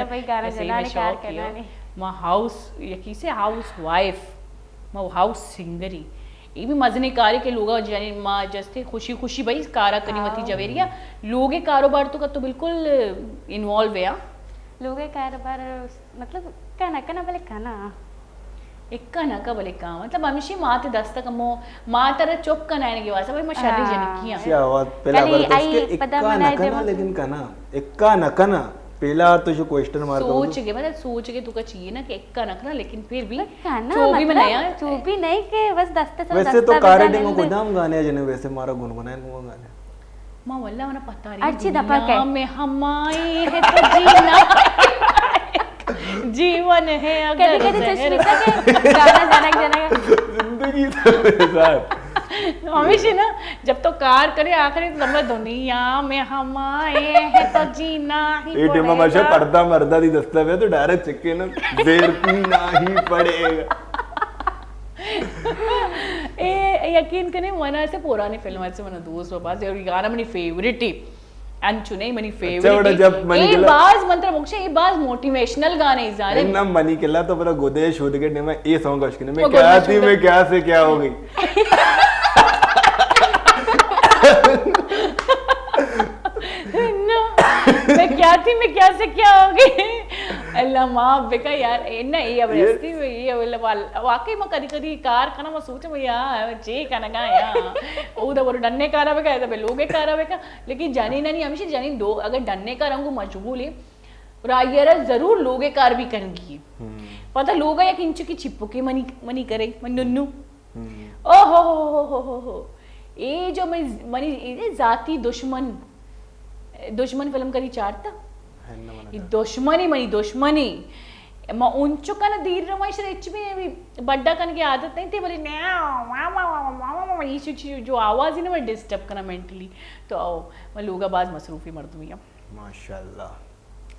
بھائی گانا بس یہ جنانی میں کار شوق کیا۔ کرنانی۔ ما ہاؤس، یکی سے ہاؤس وائف۔ ما ہاؤس سنگری۔ اے بھی مزنیں کارے کہ لوگا جنین ما جستے خوشی خوشی بھئی کارا کنی ہاں۔ وتی جویریا۔ لوگے کاروبار تو کا تو بالکل انوالو ہے، ہاں؟ لوگے کاروبار مطلب کنا کنا بلے کنا۔ اکا نہ کا بلے کا۔ مطلب ہمیشہ مات دست کمو، مات را چپ کنائنگے واسطہ بھئی ما شری ہاں۔ جنکی ہاں۔ اسی آواز پہلا کلی بار تو اس آئی کے پدا اکا نہ منا کنا دے لیکن کنا۔ اکا نہ کنا۔ پہلا تو شو کوئسچن مارک سوچ کے، مطلب سوچ کے تو کا چاہیے نا کہ اکا نہ کنا، لیکن پھر بھی کنا چو بھی مطلب بنایا۔ چو بھی نہیں کہ بس دست سے ویسے تو دستا کارے بجا ٹیم نندے۔ کجام گانے ہیں جنہیں ویسے مارا گنگنائیں گو گانے؟ ما واللہ منا پتہ نہیں۔ ہر چی دپا دنیا کہ۔ میں ہمائی ہے تو جینا۔ جیون ہے اگر کدی کدی زہر۔ چشمی کا کہ گانا جنک جنک۔ زندگی سے بیزار۔ ہمیشہ نا، جب تو کار کرے آخری تو سمجھ دنیا میں ہمائے ہیں تو جینا ہی اے ٹیم پڑے ماشا گا۔ پردہ مردہ دی دستہ پہ تو ڈائریکٹ چکے نا، زیر پینا ہی پڑے گا۔ اے یقین کنے منا ایسے پرانے فلم ایسے منا دوست وپاس اور یہ گانا منی فیوریٹ ہی۔ انچو نہیں منی اچھا، فیوریٹ بڑا ہے۔ جب منی اے گلا باز منتر مکشے، اے باز موٹیویشنل گانے زانے۔ نہ منی کلا تو پورا گودے شود کے ٹیم اے سانگ اش کنے۔ میں وہ گودے کیا تھی، شود میں کیا سے کیا ہو گئی۔ نہ، میں کیا تھی، میں کیا سے کیا ہو گئی۔ اللہ معاف بکا یار، اے نہ، اے اب ہستی، اے اب واقعی ما کدی کدی کار کنا، ما سوچ ما یا چے کنگا یا، او دا برو ڈنے کارا بکا، اے دا بے لوگے کارا بکا، لیکن جنینانی ہمیشہ جنین دو، اگر ڈنے کارا گو مشغول ہے، اور آئی را ضرور لوگے کار بھی کنگی۔ پتہ لوگا یک انچو کی چپکے منی، منی کرے، من ننو۔ او ہو ہو ہو ہو ہو ہو۔ اے جو منی، منی اے ذاتی دشمن، دشمن فلم کدی چارتا؟ اے دشمنی منی دشمنی۔ ما انچو کنا دیر رواں، ایشرا ہچ بھی بڈا کن کے عادت نہیں تھی، بلے نا، وا، وا، وا، وا، وا، وا، وا، ایشو چی جو آواز ہی نا، میں ڈسٹرب کنا مینٹلی۔ تو او، میں لوگا باز مصروفی مردمی ہم۔ ماشاءاللہ۔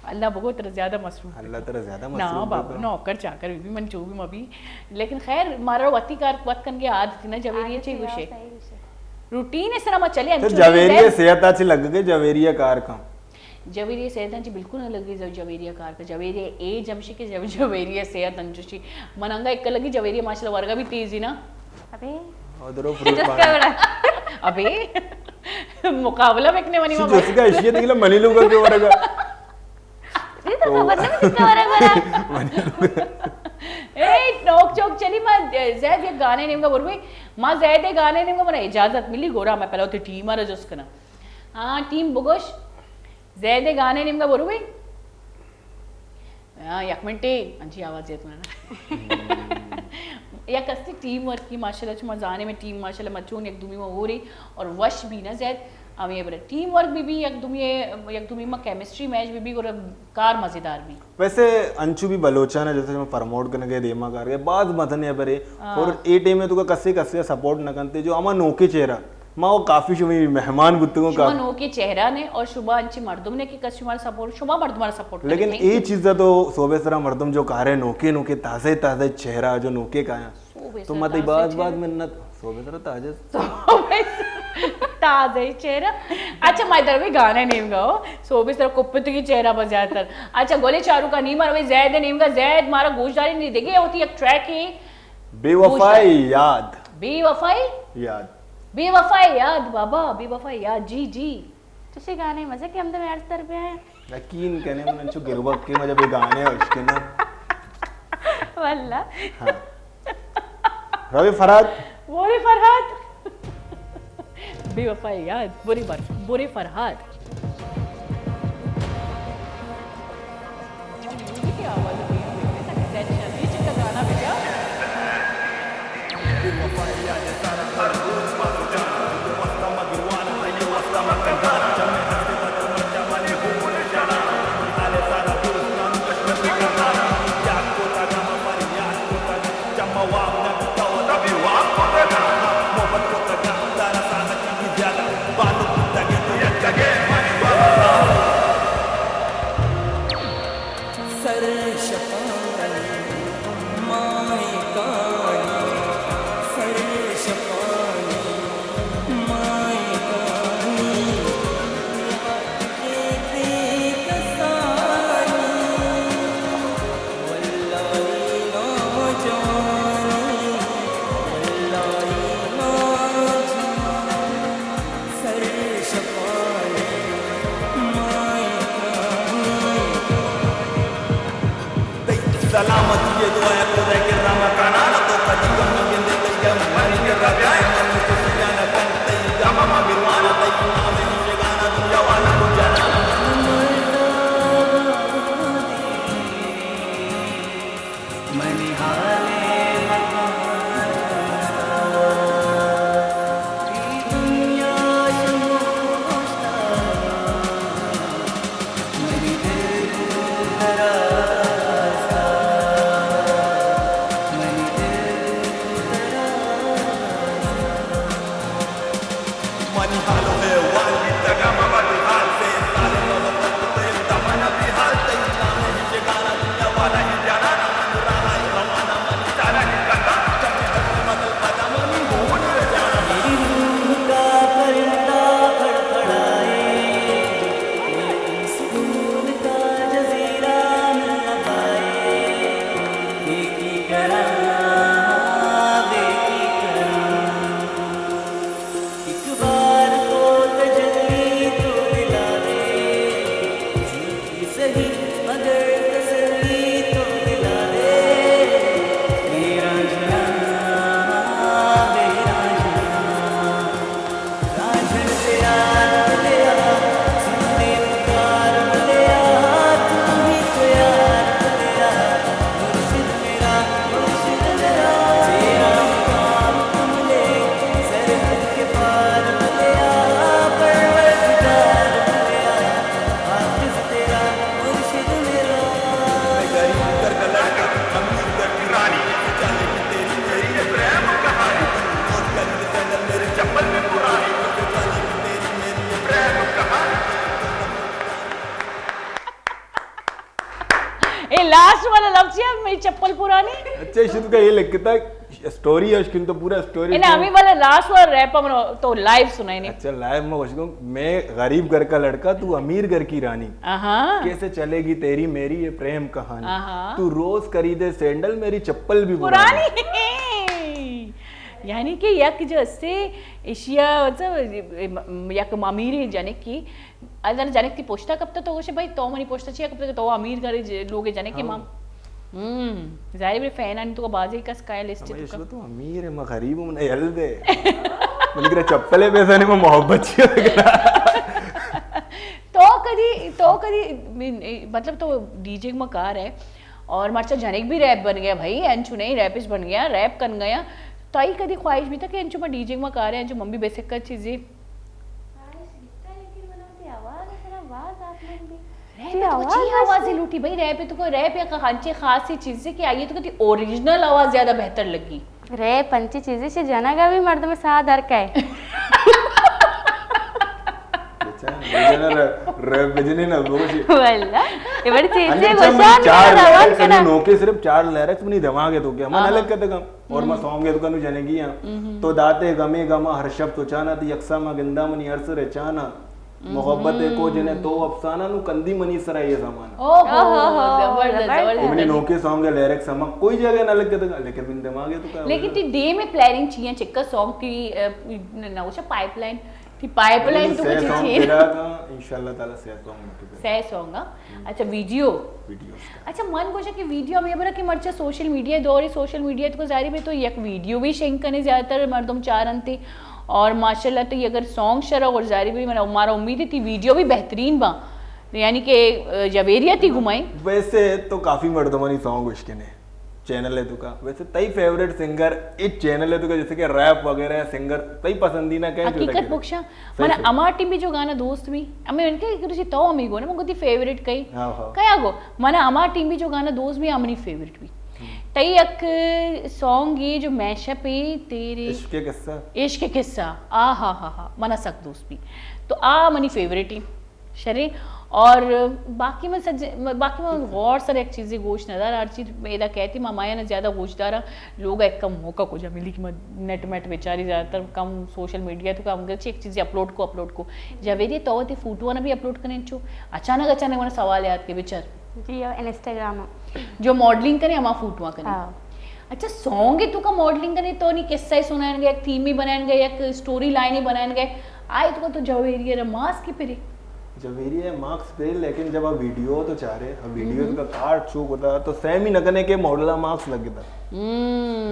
اللہ بگو ترا زیادہ مصروف اللہ بکن۔ ترا زیادہ نا مصروف بابا، بکن۔ نوکر چاکر بی بی من چو بی مبی۔ لیکن خیر، مارا وتی کار وت کنگے عادت نا، جویری آگے چے چے گوشے۔ آسا ہی گوشے۔ روٹین اس طرح ما چلے، تو انچو جویری نہیں۔ صحت آ چے لگ گئے، جویری کار کن۔ جویری صحت آ چے بالکل نہ لگے، جو جویری کار کا۔ جویری ایج ہمشی کہ جو-، جویری صحت انچو چی۔ من انگا ایک لگی جویری ماشاءاللہ ورگا بھی تیزی نا۔ ابے۔ او درو فروٹ جس کا بڑا۔ ابے۔ مقابلہ بکنے منی شی ماما۔ جس کا اشی ہے، دیکھ لو، منی لوگا کے ورگا۔ یہ تو خبر نہیں کس کا ورگا ورگا۔ اے، نوک چوک چلی، ما زید یک گانے نیمگا بروی، ما زید گانے نیمگا منا اجازت ملی، گورا میں پہلے تی ٹیم را جس کنا۔ ہاں، ٹیم بگوش، زید گانے نیمگا بروی۔ ہاں، یک منٹے، انچی آواز یت منا۔ یک استی ٹیم ورکی، ماشاءاللہ، چما زانے میں ٹیم، ماشاءاللہ، مچون یک دومی ما ہوری اور وش بھی نا زید، ہمیں بر ٹیم ورک بھی بھی، یک دومی، یک دومی ما کیمسٹری میچ بھی بھی اور کار مزیدار بھی۔ ویسے انچو بھی بلوچانا جیسے ہم پروموٹ کرنے گئے، دیما کار گئے، بعض متنے برے، ہاں۔ اور اے ٹیم میں تو کا کسے کسے سپورٹ نہ کنتے، جو ہما نوکے چہرہ، ما وہ کافی شمی مہمان بوتگوں شما کا۔ نوکے چہرہ نے اور شما انچی مردم نے کہ کس شما سپورٹ، شما مردم سپورٹ لیکن کرتے۔ اے چیز تو صوبے سرا مردم جو کارے نوکے نوکے تازہ تازہ چہرہ جو نوکے کایا۔ صوبے تو سرا مت تازہ بعد چہرہ۔ بعد منت صوبے سرا تازہ۔ صوبے سرا تازہ چہرہ۔ اچھا، میں در بھی گانے نیم گاؤ۔ صوبے سرا کپت کی چہرہ بس زیادہ تر۔ اچھا، گولے چارو کا نیم روی زید نیم گا، زید مارا گوش داری نہیں دیگے ہوتی ایک ٹریک ہے۔ بے وفائی یاد۔ بے وفائی؟ یاد۔ بے وفائی یاد، بابا، بے وفائی یاد، جی، جی۔ چشے گانے مزہ کہ ہم دم ارز تر بیایا۔ یقین کنے من انچو گروک کے مجھے بے گانے اشکنا۔ واللہ۔ ہاں۔ روی فرحت۔ بورے فرحت۔ بے وفائی یاد، بورے بر-، بورے فرحت۔ اچھا، شد کا یہ لکھتا اسٹوری ہے، اشکن تو پورا اسٹوری انا ہمیں والا لاسٹ والا ریپ ہم تو لائیو سنائے نے۔ اچھا، لائیو میں وش گوں، میں غریب گھر کا لڑکا، تو امیر گھر کی رانی۔ آہا۔ کیسے چلے گی تیری میری یہ پریم کہانی؟ آہا۔ تو روز خریدے سینڈل، میری چپل بھی پرانی۔ پرانی۔ یعنی کہ یک جو اسے ایشیا، مطلب، یک امیر جنک کی، اگر جنک تی پشتا کپتا تو گوشے، بھائی تو منی پشتا چیا کپتا کہ تو امیر گھر لوگ جنک کے ہاں۔ ماں۔ ہم، ظاہر ہے میرے فین آنی تو بازی کس کا لسٹ ہمیں تو اس کا۔ وقت تو امیر ہے، میں غریب ہوں، میں یل دے۔ من کرا چپلے پیسہ نہیں، میں محبت چیا۔ تو کدی، تو کدی، مطلب تو ڈی جے میں کار ہے اور مرچا جنک بھی ریپ بن گیا بھائی، انچو نہیں ریپسٹ بن گیا، ریپ کن گیا۔ تو آئی کدی خواہش بھی تھا کہ انچو میں ڈی جے میں کار ہے، انچو من بھی بے سکت چیزیں۔ خواہش بیتا، لیکن من وتی آواز سرا باز آتمن بی۔ ریپ تو چی آواز لوٹی بھائی؟ ریپ تو کو ریپ یک ہنچے خاصی چیزے کہ آئیے تو کتی اوریجنل آواز زیادہ بہتر لگی۔ ریپ انچی چیزے چے جنگا بھی مردم ساہ در کئے۔ بچا، بجنے ریپ، ریپ بجنے نہ بگوشی۔ واللہ، یہ بڑی چیز ہے، گوشان چار لیرکس، نوکے صرف چار لیرکس منی دماغ ہے تو کیا؟ من الگ کتگم۔ اور ما سانگ تو کنو جنگی ہاں۔ تو داتے غمے غم ہر شب تو چانا، تی یکساں ما گندا منی ہر سر چانا۔ محبت کو جنے تو افسانہ، نو کندی منی سرا یہ زمانہ۔ اوہو، زبردست، زبردست۔ منی نوکے سانگ لیرکس ہم کوئی جگہ نہ لکھے تھا، لیکن من دماغ ہے تو کیا؟ لیکن تی ڈے میں پلاننگ چیئے چکا سانگ تی، نہ، نہ، وہ پائپ لائن، تی پائپ لائن تو کچھ چیئے۔ انشاءاللہ تعالی سیاہ سانگ۔ سہ سانگ، ہاں؟ اچھا، ویڈیو۔ ویڈیو اس کا۔ اچھا، من گوشا کہ ویڈیو ہمیں برا کہ مرچا سوشل میڈیا دور ہے، سوشل میڈیا تو ظاہر ہے تو یک ویڈیو بھی شنگ کنے زیادہ تر مردم چارنتے، اور ماشاءاللہ تو یہ اگر سانگ شرا اور ظاہر ہے من، ہمارا امید ہے تی ویڈیو بھی بہترین با، یعنی کہ، آ، جویریہ تی گھمائیں۔ ویسے تو کافی مردمانی سانگ اشکنے۔ چینل ہے تو کا؟ ویسے تئی فیوریٹ سنگر ایک چینل ہے تو کا، جیسے کہ ریپ وغیرہ سنگر تئی پسندیدہ کئے جو حقیقت لگے؟ بخشا، من اما ٹیم بھی جو گانا دوست بھی، ہمیں ان کے ایک دوسری تو ہمیں گونا، من کو تی فیوریٹ کئی؟ ہاں، ہاں۔ کیا گو؟ من اما ٹیم بھی جو گانا دوست بھی، امنی فیوریٹ بھی۔ تئی ایک سانگ یہ جو میشپ ہے تیرے عشق قصہ۔ عشق قصہ۔ آ ہا ہا ہا، من سک دوست بھی۔ تو آ منی فیوریٹ ہی۔ شریں۔ اور باقی من سج-، باقی من غور سر یک چیزے گوش نہ دار، ہر چیز ادا کہتی، ما مایا نہ زیادہ گوش دارا، لوگ ایک کم موقع کو جا ملی کہ من نیٹ میٹ بیچاری زیادہ تر کم سوشل میڈیا تو کم گرچہ یک چیزے اپلوڈ کو، اپلوڈ کو۔ جاویدی تو وتی فوٹو نہ بھی اپلوڈ کنے چو، اچانک اچانک من سوال یاد کے بچار۔ جی، انسٹاگرام۔ جو ماڈلنگ کنے، ہما فوٹو کنے۔ ہاں۔ اچھا، سانگ تو کا ماڈلنگ کنے تو نی قصہ ہی سنائیں گے، یک تھیم ہی بنائیں گے، یک اسٹوری لائن ہی بنائیں گے، آئے تو کا تو جویریہ را ماسک ہی پرے۔ جویریہ ماسک پرے، لیکن جب آپ ویڈیو تو چاہ رہے، اب ویڈیو کا کارڈ شو کرتا تو سیم ہی نہ کنے کہ ماڈل ماسک لگ گیا۔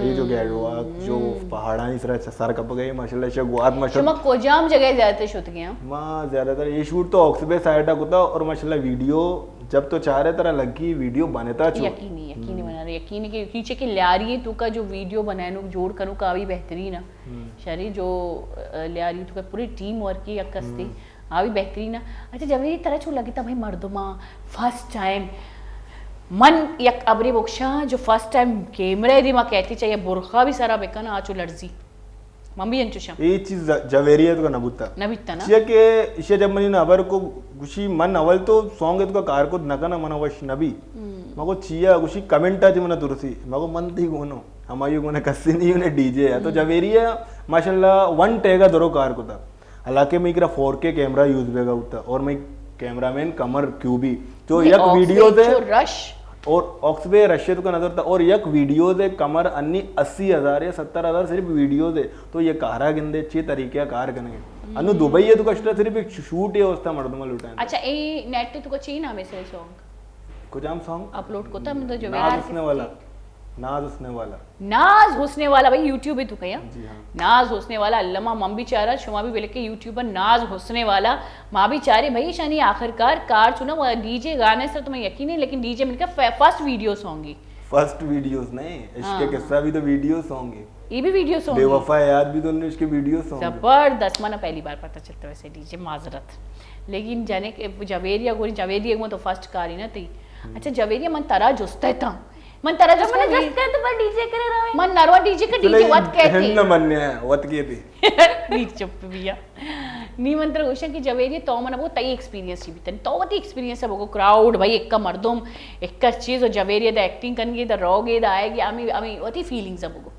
یہ جو گیڈواک، جو پہاڑانی سر، سر کپ گئے، ماشاءاللہ، شگوات ماشاءاللہ۔ شما کجام جگہ زیادہ تر شوت گیا؟ ما زیادہ تر یہ شوٹ تو آکس بے سائیڈ کتا اور ماشاءاللہ ویڈیو جب تو چاہ رہے ترا لگی ویڈیو بنتا چو۔ یقینی، یقینی بنا رہے، یقینی کہ کیچے کہ لیاری تو کا جو ویڈیو بنائنو، جوڑ کنو کا بھی بہترین ہے۔ شری جو، آ، لیاری تو کا پوری ٹیم ورک کی یک کستی، آ بھی بہترین ہے۔ اچھا، جب میری طرح چو لگتا بھائی مردماں فرسٹ ٹائم، من یک ابری بخشاں جو فرسٹ ٹائم کیمرہ دی ما کہتی چاہیے برخا بھی سرا بکن، آ چو لرزی۔ من بھی انچوشاں۔ اے چیز ج-، جویریہ تو کا نہ بوتا۔ نہ بیتا نا۔ چیا کہ ایشی جب منی نہ خبر کو گوشی من اول تو سانگ تو کا کار کو نہ کنا، من وش نہ بی۔ مگو چیا گوشی کمنٹ آ جی من ترسی۔ مگو من تی گونو۔ ہمائی گونا کسی نہیں انہیں ڈی جے ہے۔ تو جویریہ ماشاءاللہ ون ٹیگا درو کار کو تا۔ حالانکہ میں کرا فور کے کیمرہ یوز بیگا ہوتا اور میں کیمرہ مین کمر کیوبی۔ تو یک ویڈیو دے۔ اور آکس بے رشے تو کا نظر تھا، اور یک ویڈیوز ہے کمر انی اسی ہزار یا ستر ہزار صرف ویڈیوز ہے، تو یہ کارا گندے چی طریقہ کار کنے۔ انو دبئی ہے تو کشتا صرف ایک شوٹ ہے، اس تا مردم لوٹا ہے۔ اچھا، اے نیٹ تو کا چین نام ہے سوئے سانگ؟ کجام سانگ؟ اپلوڈ کو تا، مطلب جو ناز حسنے والا۔ ناز حسنے والا۔ ناز حسنے والا بھائی، یوٹیوب ہے تو کیا؟ جی ہاں۔ ناز حسنے والا، علامہ من بھی چارا، شما بھی بلکہ یوٹیوبر ناز حسنے والا، ما بھی چارے بھائی، شانی آخر کار، کار چنا، وہ ڈی جے گانے سر تمہیں یقین ہے، لیکن ڈی جے من کا ف-، فرسٹ ویڈیو سانگ ہی۔ فرسٹ ویڈیوز نہیں، عشق ہاں۔ قصہ بھی تو ویڈیو سانگ ہے۔ یہ بھی ویڈیو سانگ بے ہے۔ وفا یاد بھی تو انہیں عشق ویڈیو سانگ ہے۔ زبردست، منا پہلی بار پتہ چلتا ویسے ڈی جے، معذرت۔ لیکن جنے کہ جویریہ گوری، جویریہ گو تو فرسٹ کار ہی نہ تھی۔ اچھا، جویریہ من ترا جستے تھا۔ من ترا جستے من جستے تو پر ڈی جے کرے رہے۔ من نروا ڈی جے کا ڈی جے وت کہتے۔ ہن من نے وت کہتے۔ میر چپ بیا۔ نی من ترا گوشاں کہ جویریہ، تو منا بگو تئی ایکسپیرینس چی بیتن؟ تو وتی ایکسپیرینس بگو، کراؤڈ بھائی، اکا مردم، اکا چیز، و جویریہ دا ایکٹنگ کنگی، دا روگے، دا آئیگی، ہمیں، ہمیں وتی فیلنگز بگو۔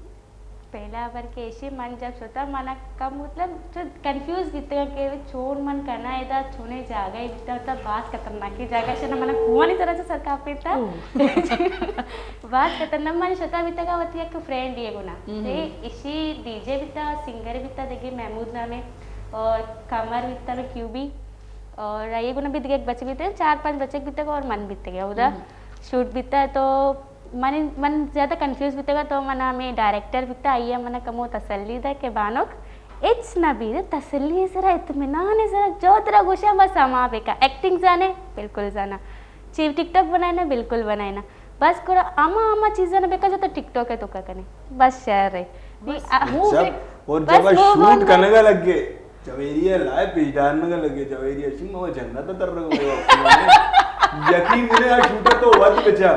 پہلا بار کہ ایشی من جب شتا، منا کم مطلب چو کنفیوز بیتگا کہ چون من کنا، ادا چونے جاگہ بیتا، تا باز خطرناکی جاگہ شنا، منا کوانی طرح سے سر کاپیتا۔ باز خطرناک۔ من شتا بیتگا وتی یک فرینڈ یہ گنا، تے ایشی ڈی جے بیتا، سنگر بیتا، دگی محمود نامے، اور قمر بیتا، کیوبی، اور یہ گنا بھی دگی ایک بچے بیتے، چار پانچ بچے بیتگا اور من بیتگا ادا شوٹ بیتا۔ تو من، من زیادہ کنفیوز بیتگا، تو من ہمیں ڈائریکٹر بیتا، آئیے من کمو تسلی دا کہ بانک، اچ نہ بیرے، تسلی سرا، اطمینان سرا، جو ترا گوشا بس ہما بکا۔ ایکٹنگ زانے؟ بالکل زانا۔ چی ٹک ٹاک بنائے نا؟ بالکل بنائے نا۔ بس کرا ہما، ہما چیزاں بکا جو تو ٹک ٹاک ہے تو کا کنے۔ بس شعر ہے۔ بس آ، وہ اچھا، بے-، اور بس جب وہ شوٹ بند کرنے کا لگ گئے، جویریہ لائے پیش دارنگا لگے، جویریہ شنگ ما جنت تر رہے ہو۔ یقین کرے، آ شوٹا تو وقت بچا۔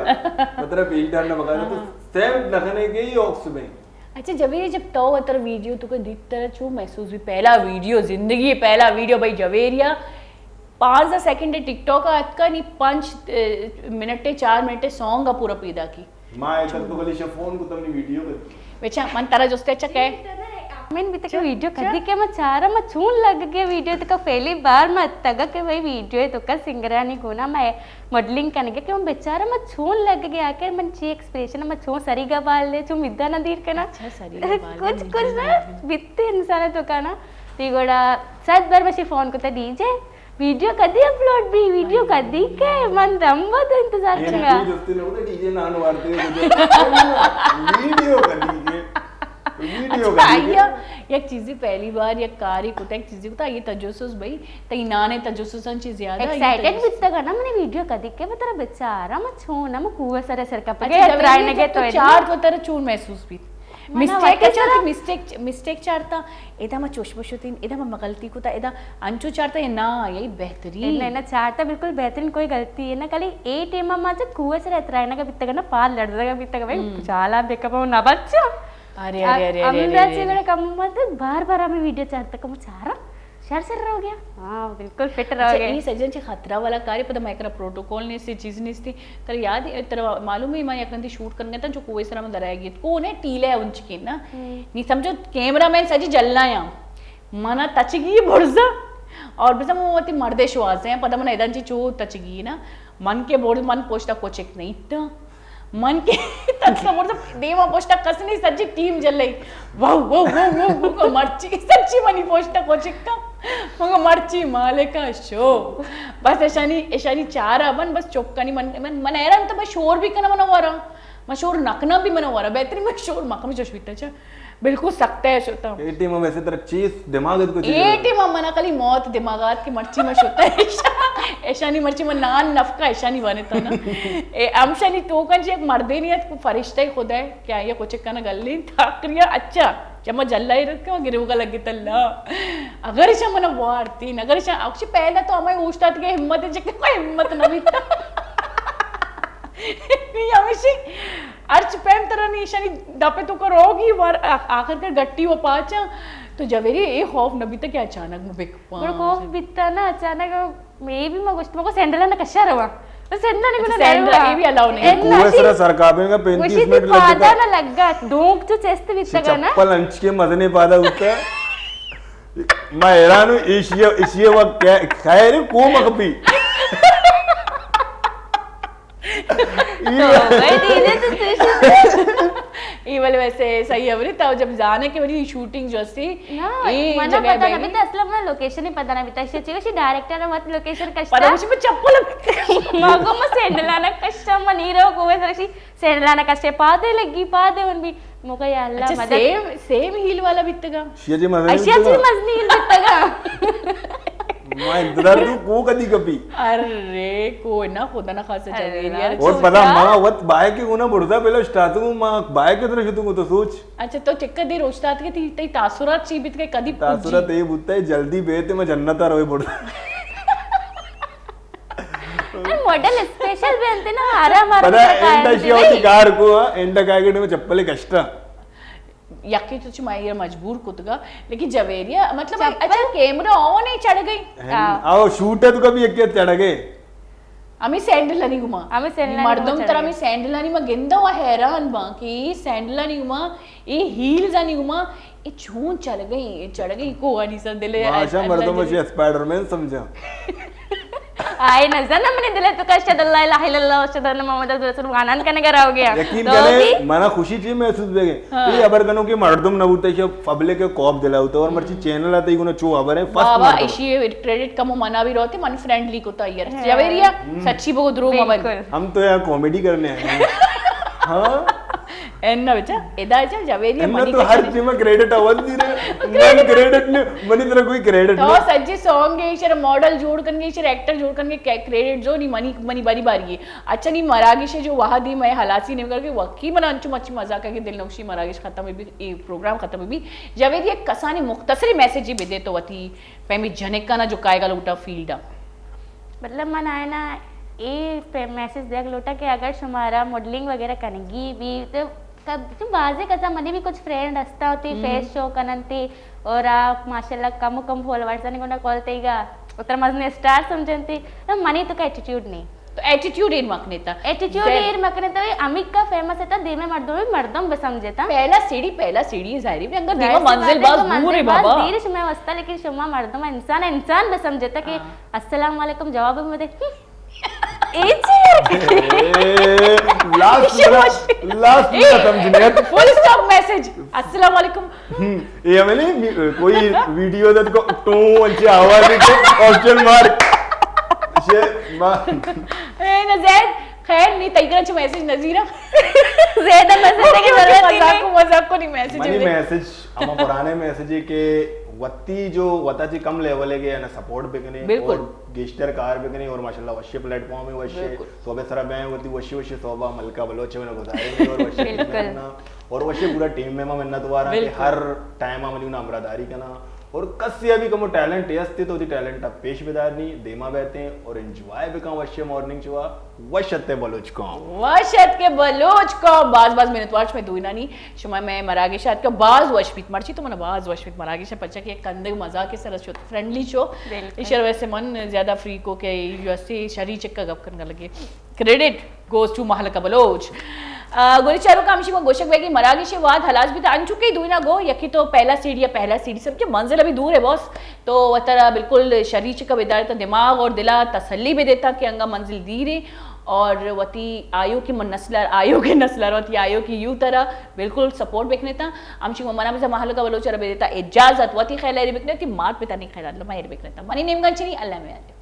مطلب پیش دارنا بغیر تو سیو نہ کھنے کے ہی آکس میں۔ اچھا جویریہ، جب تو اتر ویڈیو تو کو دیت تر چو محسوس بھی؟ پہلا ویڈیو، زندگی پہلا ویڈیو بھائی جویریہ، پانزدہ سیکنڈ ٹک ٹاک آتکا نی پنچ، اے، منٹ، چار منٹ سانگ پورا پیدا کی۔ ما اے تک تو کلی شا فون کو تمنی ویڈیو کر۔ بچا من ترا جستے چا کہ۔ من بیتا کہ ویڈیو کدی کہ ما چارا، ما چون لگ گیا ویڈیو تو کا۔ پہلی بار ما تگا کہ بھائی ویڈیو تو کا سنگرانی گونا ما ماڈلنگ کنگے کہ من بیچارہ ما چون لگ گیا، آخر من چی ایکسپریشن، ما چون سری گا بال لے، چون مدہ نہ دیر کنا۔ اچھا، سری گا بال کچھ، کچھ نہ بیتے انسان تو کنا۔ تی گوڑا صد بار بشی فون کو تا ڈی جے، ویڈیو کدی اپلوڈ بی؟ ویڈیو کدی کے؟ من دم بہت انتظار یہ کنگا۔ ویڈیو جستے نہ ہوتا، ڈی جے نان وارتے ہیں، ویڈیو کدی کے؟ ویڈیو اچھا، کدی کے؟ آئیا، یک چیزی پہلی بار یک کاری کتا، یک چیزی کتا، یہ تجسس بھائی، تئی نانے تجسساں چی زیادہ، یہ ایکسائٹڈ تجسس۔ بیتا گا نا، منی ویڈیو کدی کے؟ بترا بیچارہ، من چون، من کوہ سر سر کپگے، اچھا، جب اترائے یہ نگے جب تو تو ہے نا۔ چار تو ترا چون محسوس بیت؟ منا مسٹیک وقت چارتا، سرا مسٹیک، مسٹیک چارتا، ادا ما چوش بشوتین، ادا ما غلطی کتا، ادا انچو چارتا یا نا، یہی بہترین۔ نہ، نہ، چارتا بالکل بہترین، کوئی غلطی ہے نا، کلی اے ٹیم ما چا کوہ سر اترائے نگا بیتگا نا، پار لڑزگا بیتگا، بھائی، ہم۔ چالا بیکا پا نہ بچا۔ ارے، ارے، ارے، ارے، ہم ارے، دا ارے، چیز ارے۔ کم مت بار بار ہمیں ویڈیو چارتا کم چارا۔ شر شر رہو گیا۔ ہاں، بالکل فٹ رہو اچھا، گیا۔ یہ سجن چی خطرہ والا کاری، پتہ میں کرا پروٹوکول نہیں سی، چیز نہیں سی۔ ترا یاد ہے، ترا معلوم ہے، میں یک رندی شوٹ کرنے تھا، جو کوئی سرا میں درائے گی۔ کون ہے؟ ٹیلے انچ کے نا۔ ہم۔ نہیں سمجھو، کیمرہ مین سجی جلنا یا۔ منا تچگی برزا۔ اور بزا مو وتی مردے شوازے ہیں، پتہ من ادن چی چو تچگی نا۔ من کے برز، من پوشتا کوچک نہیں تا۔ من کے تک سمرز دیما پشتا کس نہیں، سجی ٹیم جلئی۔ واو، واو، واو، واو، واو، مرچی، سچی منی پشتا کوچکا۔ مگو مرچی مالکا شو۔ بس اشانی، اشانی چارا بن، بس چپ کنی۔ من، من، من حیران تو، من شور بھی کنا من ورا۔ من شور نکنا بھی من ورا۔ بہتری من شور مکم جوش بیتا چا۔ بالکل سخت ہے شتا۔ اے ٹیم ویسے ترا چیز دماغ کو چیز اے ہے۔ ٹیم منا کلی موت دماغات کی مرچی ما شتا۔ ایشانی مرچی ما نان نفقہ ایشانی بنے تا نا۔ اے امشانی توکن چی ایک مردے نہیں ہے، فرشتہ ہی خدا ہے۔ کیا یہ کچھ کنا گلی تاکریا؟ اچھا، جب ما جلا ہی رکھا گروگا لگے تلا۔ اگر ایشا منا وارتی، اگر ایشا، اکشی پہلا تو ہمیں اوشتات کے ہمت ہے، جکے کوئی ہمت نہ بیتا۔ نی ہمیشی ہرچ پیم ترا نی ایشانی دپے تو کروگی وار آ-، آخر کر گٹی و پاچا۔ تو جویری اے خوف نہ بیتا کہ اچانک مو بک پاں۔ گڑا خوف بیتا نا اچانک، اے بھی ما گوشت، مگو سینڈل نہ کشا روا۔ تو سینڈل نہ اچھا، گنا سینڈل، روا۔ اے بھی الاؤ نہیں۔ اے کوہ نہ سرا سر کاپے گا، پینتیس وشی منٹ لگ پادا جاتا۔ نہ لگا، ڈونک چو چست بیتا گا نا۔ چپل انچ کے مزنے پادا ہوتا۔ میں حیران ہوں، ایشیا، ایشیا وقت کیا خیر ہے، کو مخبی۔ تو بھائی دیدے تو تشی۔ اے بلے ویسے صحیح ہے، بلے تو جب زانے کہ بلے شوٹنگ جو سی، نا، اے منا جگہ پتہ نہ بیٹی۔ بیتا، اصلا منا لوکیشن ہی پتہ نہ بیتا۔ ایشی چیز، ایشی ڈائریکٹر مت لوکیشن کشتا۔ پتہ مجھے چپل۔ ماں کو میں سینڈل آنا کشتا، من ہیرو کو ویسے ایشی سینڈل آنا کشتے پادے لگی، پادے ان بھی۔ موقع یا اللہ اچھا، مدد۔ سیم، سیم ہیل والا بیتگا؟ شیا جی مزنی اشیا جی بیتگا؟ مزنی ہیل بیتگا۔ ما انتظار تو کو کدی کپی۔ ارے کوئی نہ، خدا نہ خاصا ارے چلے یار۔ اور پتا ما وت بائے کے گنا بڑتا پہلا اسٹارٹ تو ما بائے کے طرح شتوں تو سوچ۔ اچھا تو چکا دیر استاد کے تی، تی تاثرات چی بیت کے کدی پجی؟ تاثرات یہ بوتا ہے جلدی بیت میں جنت آ روئے بڑتا۔ ماڈل اسپیشل بنتے نا، آرام آرام پتا سے انڈا کھائیں شیا ہوتی بھائی۔ کار کو، انڈا کھائے کے میں چپلے کشتا۔ یکی تو چی مائی مجبور کتگا، لیکن جویریا، مطلب، چپل؟ اچھا، کیمرہ آن ہے، چڑھ گئی۔ ہاں۔ او شوٹ ہے تو کبھی ایک چڑھ گئے۔ ہمیں سینڈل نہیں گھما۔ ہمیں سینڈل نہیں گھما مردم چڑھ ترا گئے۔ ہمیں سینڈل نہیں، میں گندا و حیران باں کہ یہ سینڈل نہیں گھما، یہ ہیلز نہیں گھما، یہ چون چڑھ گئی، یہ چڑھ گئی کو آنی سر دل ہے، ماشا مردم اچھے اسپائڈر مین سمجھا۔ آئے نہ زن منی دل تو اشہد اللہ الہ الا اللہ اشہد ان محمد رسول وانان کنگا رہو گیا۔ یقین تو کرے، بھی منا خوشی چی محسوس بے گئے۔ ہاں۔ یہ خبر کنو کہ مردم نہ ہوتا، یہ پبلک ہے کوپ دلا ہوتا اور مرچی چینل آتا ہی گنا چو خبر ہے، فرسٹ بابا، مردم۔ اشی کریڈٹ کم منا بھی رہتے، من فرینڈلی کو تا یار۔ ہاں۔ جویریا، ہم۔ سچی بگو درو مبن۔ بالکل۔ ہم تو یہاں کامیڈی کرنے آئے ہیں۔ ہاں۔ ان نہ بچا، ادا چا جویریا انہ منی تو ہر کشنے۔ چیز میں کریڈٹ اول دی رہے۔ من کریڈٹ نہیں، منی طرح کوئی کریڈٹ تو نہیں۔ سجی سانگ ہے، شر ماڈل جوڑ کنگے، شر ایکٹر جوڑ کنگے، کہ کریڈٹ جو نہیں منی، منی باری باری ہے۔ اچھا، نی مراگش جو وہدی میں ہلاسی نہیں کر کے وکی من انچو مچی مزاق ہے کہ دل نوشی مراگش ختم بھی، اے پروگرام ختم بھی۔ جاوید، یک کسانی مختصری میسج بدے تو وتی پیمی جنکانا جو کائے گا لوٹا فیلڈا۔ مطلب، من آئے نا اے پہ میسج دیگ لوٹا کہ اگر شمارا ماڈلنگ وغیرہ کنگی بھی تو کب-، تو بازے کسا منی بھی کچھ فرینڈ ہستا ہوتی، ہم۔ فیس شو کننتی اور آپ ماشاءاللہ کم و کم فالوورز نہیں گونا کال تیگا اتر مزنے اسٹار سمجھنتی۔ تو منی تو کا ایٹیٹیوڈ نہیں۔ تو ایٹیٹیوڈ ایر مکنیتا۔ ایٹیٹیوڈ زید۔ ایر مکنیتا، امیکا فیمس ہے تا دیمے مردم، مردم بسمجھتا۔ پہلا سیڑھی، پہلا سیڑھی ظاہری بھی انگا ظاہر دیما سی منزل بات ہے باز کہ دور ہے منزل باز بابا۔ دیر، شما واسطہ، لیکن شما مردم انسان، انسان بسمجھتا کہ ہاں۔ السلام علیکم جواب میں دے۔ اے چی ہے؟ اے، لاسٹ ایشی والا، وش۔ لاسٹ اے، والا سمجھنے۔ Full stop message. السلام علیکم۔ ہم، اے ہمیں نہیں، می-، کوئی ویڈیو دے تو ٹو انچے آواز دے تو آپشن مارک۔ شے، ما- اے نہ زید، خیر نہیں، تئی کرا چھ میسج نظیرہ۔ زیادہ میسج کی ضرورت ہی مذاق نہیں۔ کو، مذاق کو نہیں میسج منی ہے۔ میسج، ہما پرانے میسج ہے کہ وتی جو وتا چی کم لیول ہے کہ انہیں سپورٹ بکنے بالکل۔ اور گیشتر کار بکنے اور ماشاءاللہ وشے پلیٹ فارم ہے وشے بالکل۔ صوبے سرا بین وتی وشے وشے صوبہ ملکہ بلوچ ہے انہیں گزارے اور وشے بالکل۔ اور وشے پورا ٹیم میں ما منت وارا کہ بالکل۔ ہر ٹائم ہم انہیں ہمراہ داری کنا اور کسی ابھی کمو ٹیلنٹ ہے ہستی تو وتی ٹیلنٹ اب پیش بدار نہیں دیما بیتے ہیں اور انجوائے بکن وشے مارننگ چوا وش ات بلوچ قوم۔ وش ات کہ بلوچ قوم، باز باز منتوار شمئے دوئینانی، شما مئے مراگش ات کہ باز وش بیت، مرچی تو منا باز وش بیت مراگش ات، پرچا کہ یک کندگ مزاق سر شت، فرینڈلی شو۔ بالکل۔ ایشر ویسے من زیادہ فری کو کہ یو ایس اے شری چکا گپ کرنا لگے۔ کریڈٹ گوز ٹو مہلکہ بلوچ۔ آ، گوری چاروکا ہمشی ما گوشگ بیگی مراگش واد ہلاس بیت، انچو کہ دوئینا گو، یکی تو پہلا سیڑھی یا پہلا سیڑھی سمجھے منزل ابھی دور ہے باس، تو وترا بالکل شری چکا بدارتا دماغ اور دلا تسلی بدیتا کہ انگا منزل دیر ہے اور وتی آیو کی من نسل، آیو کے نسل اور وتی آیو کی یوتھ را بالکل سپورٹ بکنیتا۔ ہمشی ما منا بزا مہلکہ بلوچ را بدیتا اجازت، وتی خیال ایری بکنیتی، مات پتانی خیال اللہ ما ایری بکنیتا۔ منی نیم گنچنی اللہ میں آتے۔